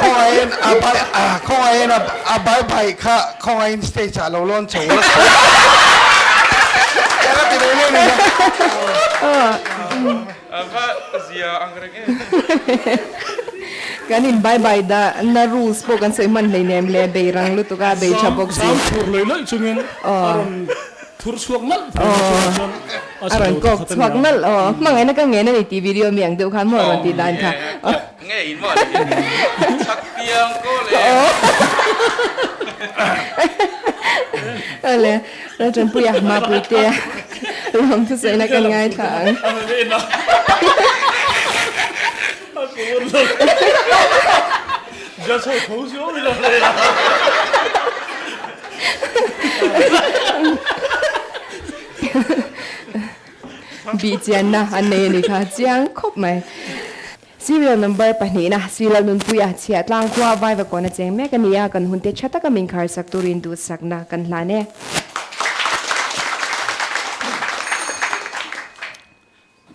Khawngaihin a bai khawngaihin a bai bai kha khawngaihin stage ah lo lawn chho la. Ava zia ang reng em. Kan in bye bye da na rules pawh kan sawi hman hleinem le bei rang lutuk a bei tha bawk si. Sam thur lei lei chungin a rawn thur chhuak nalh thei mai chungah chuan a A rawn kawk chhuak nalh aw. Hmangaihna ka ngen a ni tih video mi ang deuh khan maw a rawn tih dan kha. Kawk ngei in maw a ni chak piang kaw le. Awle Laltanpuia Mapuitea lawm thusawiin a kan ngaithla ang. Bih chianna an nei a ni kha chiang khawp mai. Serial number pahnihna Srilal Nunpuia chhiah tlang khua Vaivakawn a cheng mek a ni a, kan hunte tha taka min kharsak turin duhsakna kan hlan e.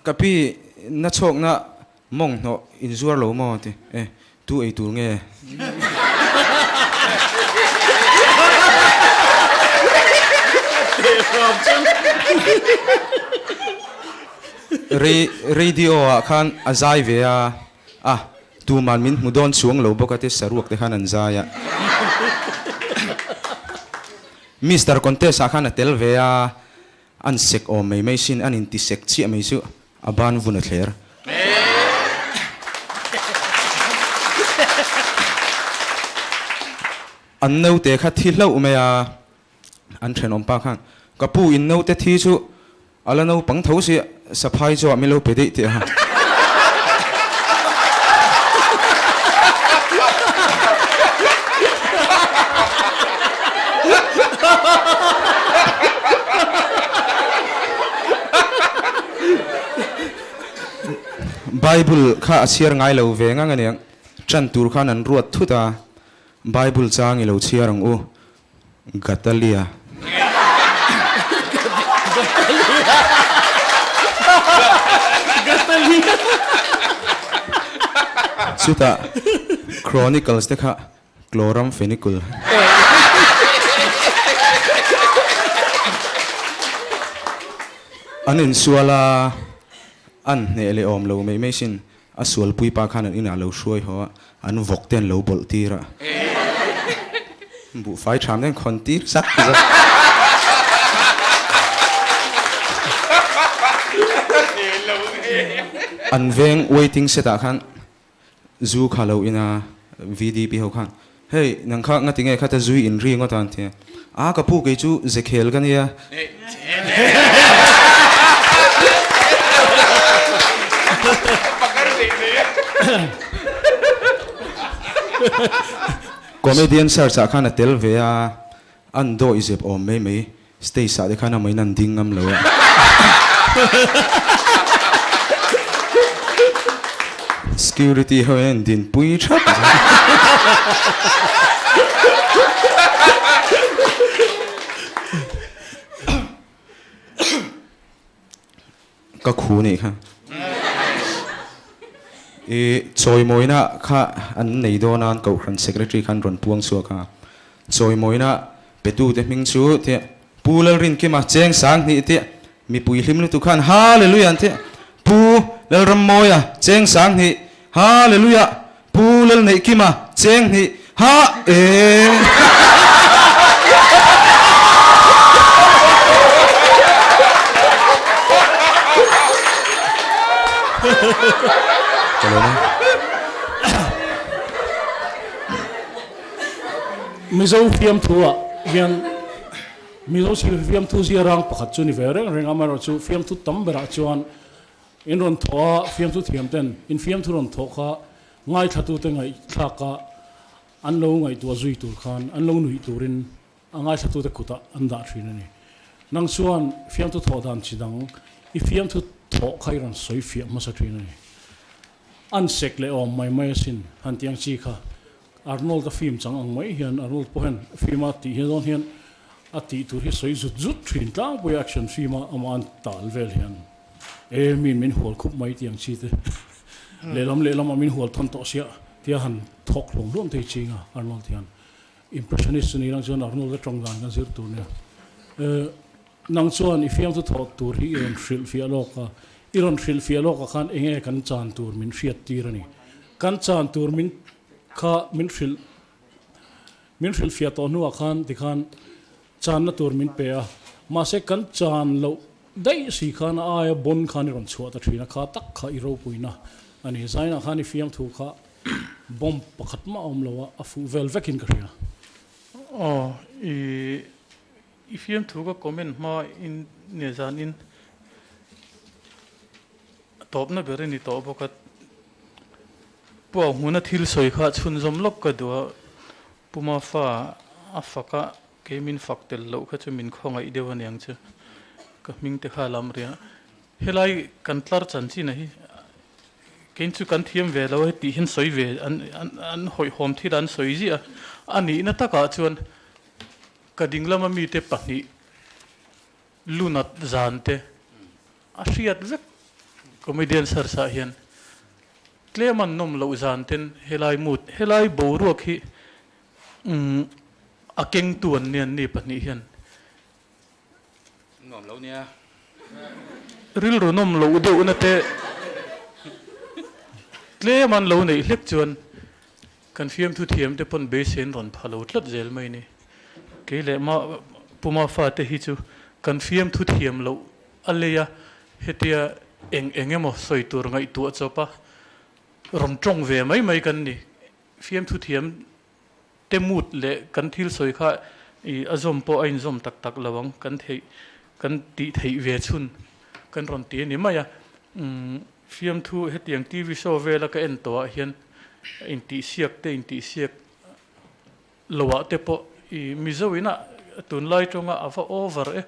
Ka pi na chhawkna mawng hnawh in zuar lo maw ti e, tu ei tur nge? Radio ah khan a zai ve a, a tuman min hmu dawn chuang lo bawk a ti saruak te khan an zai a. Mister Contest ah khan a tel ve a, an sek awm mai mai sin, an inti sek chiah mai chu a ban vun a thler. An naute kha thi hlauh mai a. An thenawm pa khan, Ka pu in naute thi chu a la naupang tho si, saphai chu ah min lo pe daih tih a. Bible kha a chhiar ngai lo ve ngang aniang, ṭan tur khan an ruat thut a, Bible chang i lo chhiar ang u. Gatalia. Chutah Chronicles te kha Chloramphenicol. An insual a, an hneh leh awm lo mai mai sin. A sualpui pa khan an inah lo hruai haw a, an vawk te an lo bawlh tir a. Buhfai tham te an khawn tir zak zak. An veng waiting set ah khan zu kha lo in a, VDP ho khan, Hei, nang kha ngati nge khata zui in ri ngawt a an ti a. A, ka pu kei chu zekhel ka nia. Comedian search ah khan a tel ve a, an dawih zep awm mai mai, stage ah te khan amahin an ding ngam lo a. Security ho hian an dinpui thap. Ka khu nih kha. I chawimawina kha an nei dawn a, an kohhran secretary khan rawn puang chhuak a. Chawimawina petute hming chu tia Pu Lalrinkima cheng sang hnih tia mipui hlim lutuk khan Hallelujah an tia Pu Lalrammawia cheng sang hnih Hallelujah Pu Lalneihkima cheng hnih ha e. Ka lawm e. Mizo fiamthu ah hian Mizo fiamthu ziarang pakhat chu ni ve reng reng a, amaherawhchu fiamthu tam berah chuan In rawn thawh a, fiamthu thiam ten in fiamthu rawn thawh kha ngaithlatute ngaihthlak a an lo ngaihtuah zui tur khan an lo nuih turin a ngaithlatute kutah an dah thin a ni. Nang chuan fiamthu thawh dan chi dang i fiamthu thawh kha i rawn sawi fiah hmasa thin a ni. An sek leh awm mai mai asin han tiang chi kha Arnold-a film chang ang mai hian Arnold pawh hian film a tih hian dawn hian a tih tur hi sawi zut zut thin tlangpui a action film a amah an tal vel hian e min min hual khup mai tih ang chi te lehlam lehlam ah min hual thawn tawh sia tia han thawk hlawm hlawm thei ching a Arnold hian impressionist chu ni lang chuan Arnold-a tawng dan kan zir tur nia e. Nang chuan i fiamthu thawh tur hi i rawn hrilhfiah lawk a, i rawn hrilhfiah lawkah khan enge kan chan tur min hriat tir a ni. Kan chan tur min kha min hrilh min hrilhfiah tawh hnuah khan tikhan channa tur min pe a, mahse kan chan loh daih si khan a aia bon khan i rawn chhuah ta thin a, kha tak kha i ropuina a ni. Zainah khan i fiamthu kha bomb pakhat mah a awm lo a, a fuh vel vekin ka hria. Aw, i I fiamthu ka comment hma in nge zan in tawpna ber i ni tawh bawk a, Pu Auhmuna thil sawi kha chhunzawm lawk ka duh a, Pu Mafa a fak a, kei min fak tel loh kha chu min khawngaih deuh aniang chu ka hming te kha a lam riang a, helai kan tlar chanchin a hi kei chu kan thiam ve lo a tih hian sawi ve an an hawihhawm thil an sawi ziah a, a nihna takah chuan Ka dinglama mite pahnih lunat zan te a hriat vek. Comedian search ah hian tlem an nawm loh zan ten helai mood helai boruak hi umm a kengtu an ni an ni pahnih hian. Nuam lo nia. Rilru nawm loh deuhna te tlem an lo neih hlek chuan Kan fiamthu thiam te pawn beisein rawn pha lo tlat zel mai ni. Kei leh ma Puma fate hi chu kan fiamthu thiam loh a lei a, hetia eng eng emaw sawi tur ngaihtuah chawp a rawn tawng ve mai mai kan ni. Fiamthu thiam te mut leh kan thil sawi kha i a zawm pawh a inzawm tak tak lo ang, kan theih kan tih theih ve chhun kan rawn ti a ni mai a. Umm. Fiamthu hetiang TV show vela ka en tawhah hian intihsiak te intihsiak loah te pawh i Mizo ina tunlai tawnga a va over e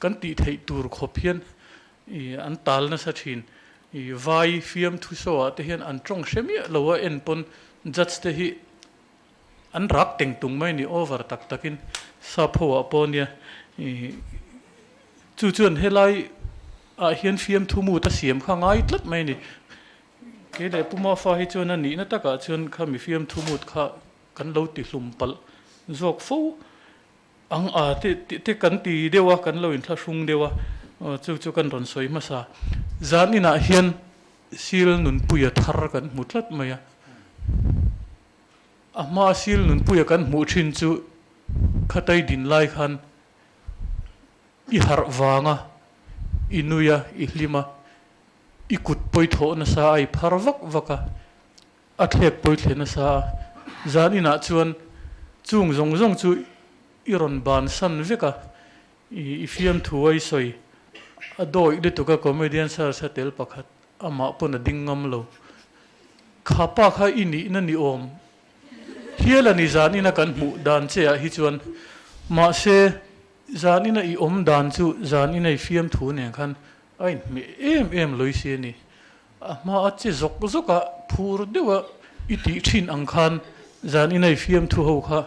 kan tih theih tur khawp hian i an tal nasa thin. I vai fiamthu show ah te hian an tawng hre miah lo a en pawn judge te hi an rak teng tung mai ni over tak takin sap ho ah pawh nia i chu chuan helai ah hian fiamthu mut a siam kha ngai tlat mai ni kei leh Pu Mafa hi chuan a nihna takah chuan kha mi fiamthu mut kha kan lo ti hlum palh zawk fo ang a te te kan ti deuh a kan lo inthlahrung deuh a chu chu kan rawn sawi hmasa zan inah hian sil nunpuia thar kan hmu tlat mai a. A hma sil nunpuia kan hmuh thin chu khatai din lai khan i harh vanga i nui a, i hlim a, i kut pawi thawh nasa a, i phar vak vak a, a thlek pawi thle nasa a, zan inah chuan chung zawng zawng chu i rawn bansan vek a, i fiamthu a i sawi a dawih lutuk a comedian search a tel pakhat. Amah pawn a ding ngam lo. Kha pa kha i nihna ni awm hial a ni zan ina kan hmuh dan che ah hi chuan. Mahse, zan ina i awm dan chu zan ina i fiamthu nen khan a inhmeh em em lawih si a ni. A hma a che zawk zawk a, phur deuh a i tih thin ang khan zan ina i fiamthu ho kha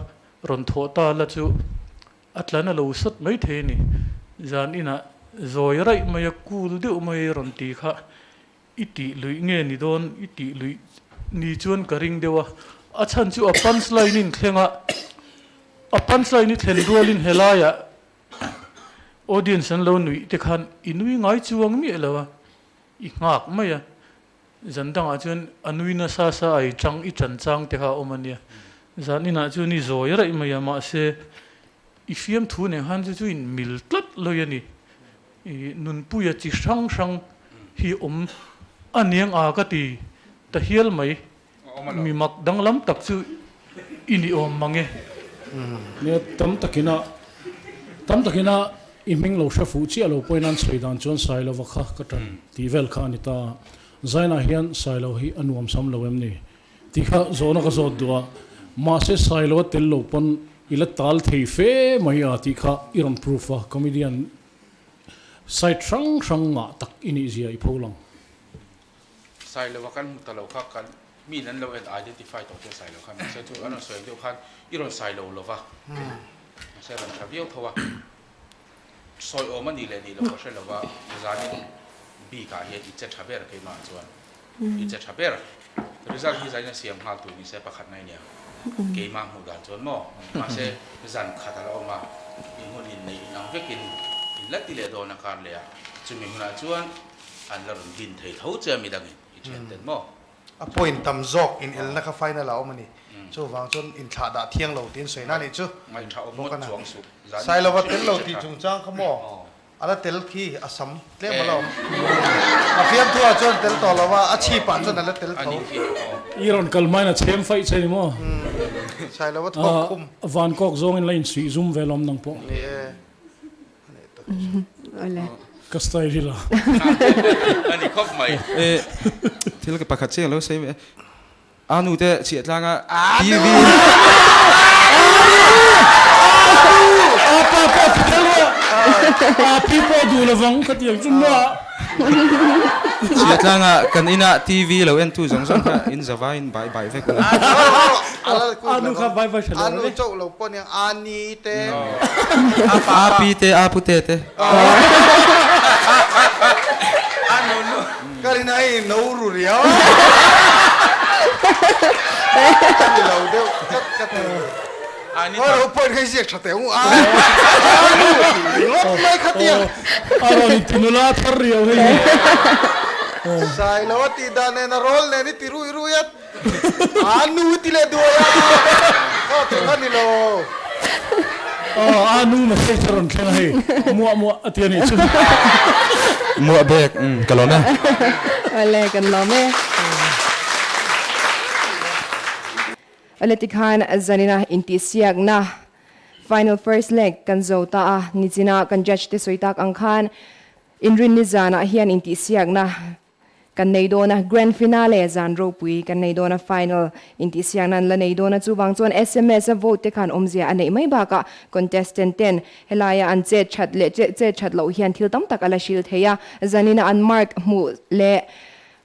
rawn thawh ta la chu A tlan a lo sawt mai thei a ni. Zan inah zawi raih mai a, cool deuh mai a rawn ti kha i tih luih nge ni dawn, i tih luih ni chuan ka ring deuh a. A chhan chu a punch line in thleng a, a punch line i thlen rualin helaiah audience an lo nuih te khan i nui ngai chuang miah lo a, i nghak mai a. Zan dangah chuan a nui nasa sa a i chang i chan chang te kha a awm a nia. Zan inah chuan i zawi raih mai a, mahse i fiamthu nen khan chu chu in mil tlat lawih a ni. I nunpuia chi hrang hrang hi awm a niang a ka ti ta hial mai. Mi mak danglam tak chu i ni awm mang e. Nia, tam takina tam takina i hming lo hre fuh chiah lo pawhin an sawi dan chuan Sailova kha ka tan tih vel kha a ni ta. Zainah hian Sailo hi a nuam sam lo em ni? Tih kha zawhna ka zawt duh a, mahse Sailo a tel lo pawn i la tal thei fe mai a tih kha i rawn proof a, comedian side hrang hrang ngah tak i nih zia i pho lang. Sailova kan hmu ta lo kha kan mi an lo en identify tawh che Sailo khan mahse chu an rawn sawi ang deuh khan i rawn sailo lova mahse a rawn tha viau tho a sawi awm a nih leh nih loh ka hre lova zanin bik ah hian i che tha ber keimah chuan i che tha ber result hi zanin a siam nghal tur ni se pakhat na i nia keimah hmuh dan chuan maw mahse zan khat a la awm a in hun in neih inang vekin. In la ti leh dawn a kar leh a, chumi hunah chuan an la rawn din thei tho che a midangin i thian ten maw? A point tam zawk in elna kha final ah a awm a ni. Chuvang chuan inthlah dah thiang lo tiin sawi na nih chu. Ngaihṭha awm ngawt chuang suh. Sailova tel lo tih chungchang kha maw? A la tel khi a sam tlem a la awm. A fiamthu ah chuan tel tawh lo a, a chhip ah chuan a la tel tho. I rawn kal main a chhem faih che ni maw? Sailova thawk khum. Van kawk zawngin la insuih zum vel awm nang pawh. Ni e. Awle. Ka style hi la. A ni khawp mai. E thil ka pakhat chiang lo sawi ve. A nu te chhiah tlang a TV. A pa pawh ti tel rawh. A pi pawh duh lovang ka ti ang chu maw. Chhiah tlang a kan inah TV lo en tu zawng zawng kha in zavai in bai bai vek ula. A nu kha bai bai hre lo A nu chauh lo pawh aniang a ni te. A pi te a pu te te. A nu nu. Ka rin ai no ru riau. Ka ni lo deuh tlat ka ti. Aw lo point kha i ziak tha teh u a. Ngawt mai kha tia. A rawn in ti nula thar riau hei hi. Sai lo a tih dan nen a rawl nen i ti rui rui a. A nu i ti leh duai a. Kha chu kha ni lo. Aw a nu message a rawn thleng a hei. Muah muah a ti a nih chu. Muah bek ka lawm e. Awle kan lawm e. Awle tikhan zanina intihsiakna final first leg kan zo ta a, nichina kan judge te sawi tak ang khan inrinni zanah hian intihsiakna Kan nei dawn a, Grand Finale zan ropui kan nei dawn a, Final intihsiakna an la nei dawn a, chuvang chuan sms a vote te khan awmzia a neih mai bakah contestant ten helaia an chet that leh chet that loh hian thil tam tak a la hril thei a, zanina an mark hmuh leh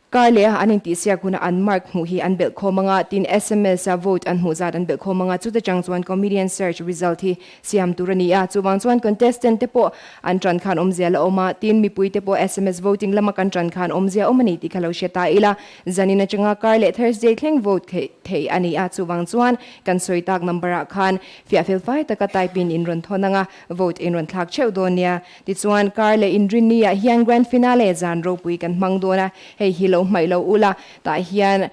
kar leh a an intihsiak huna an mark hmuh hi an belh khawm anga, tin sms a vote an hmuh zat an belh khawm anga, chuta chang chuan comedian search result hi Siam tur a ni a, chuvang chuan contestant te pawh an tan khan awmzia la awm a, tin mipui te pawh sms voting lama kan tan khan awmzia awm a ni tih kha lo hre ta ila, zanin atanga kar leh Thursday thleng vote theih a ni a, chuvang chuan kan sawi tak number ah khan fiah fel fai taka type in in rawn thawn anga vote in rawn thlak theuh dawn nia. Tichuan kar leh inrinni ah hian grand finale zan ropui kan hmang dawn a, hei hi lo hmaih lo ula, tah hian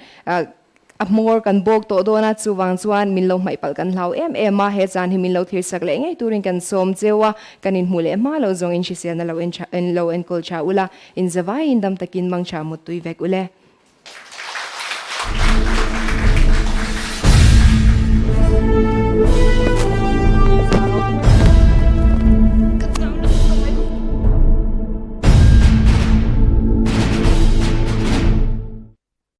A hmawr kan bawk tawh dawn a, chuvang chuan min lo hmaih palh kan hlau em em a, he chan hi min lo thlir sak leh ngei turin kan sawm cheu a, kan inhmuh leh hma lo zawng in hriselna lo en lo enkawl tha ula, in zavaiin dam takin mang tha muttui vek ule.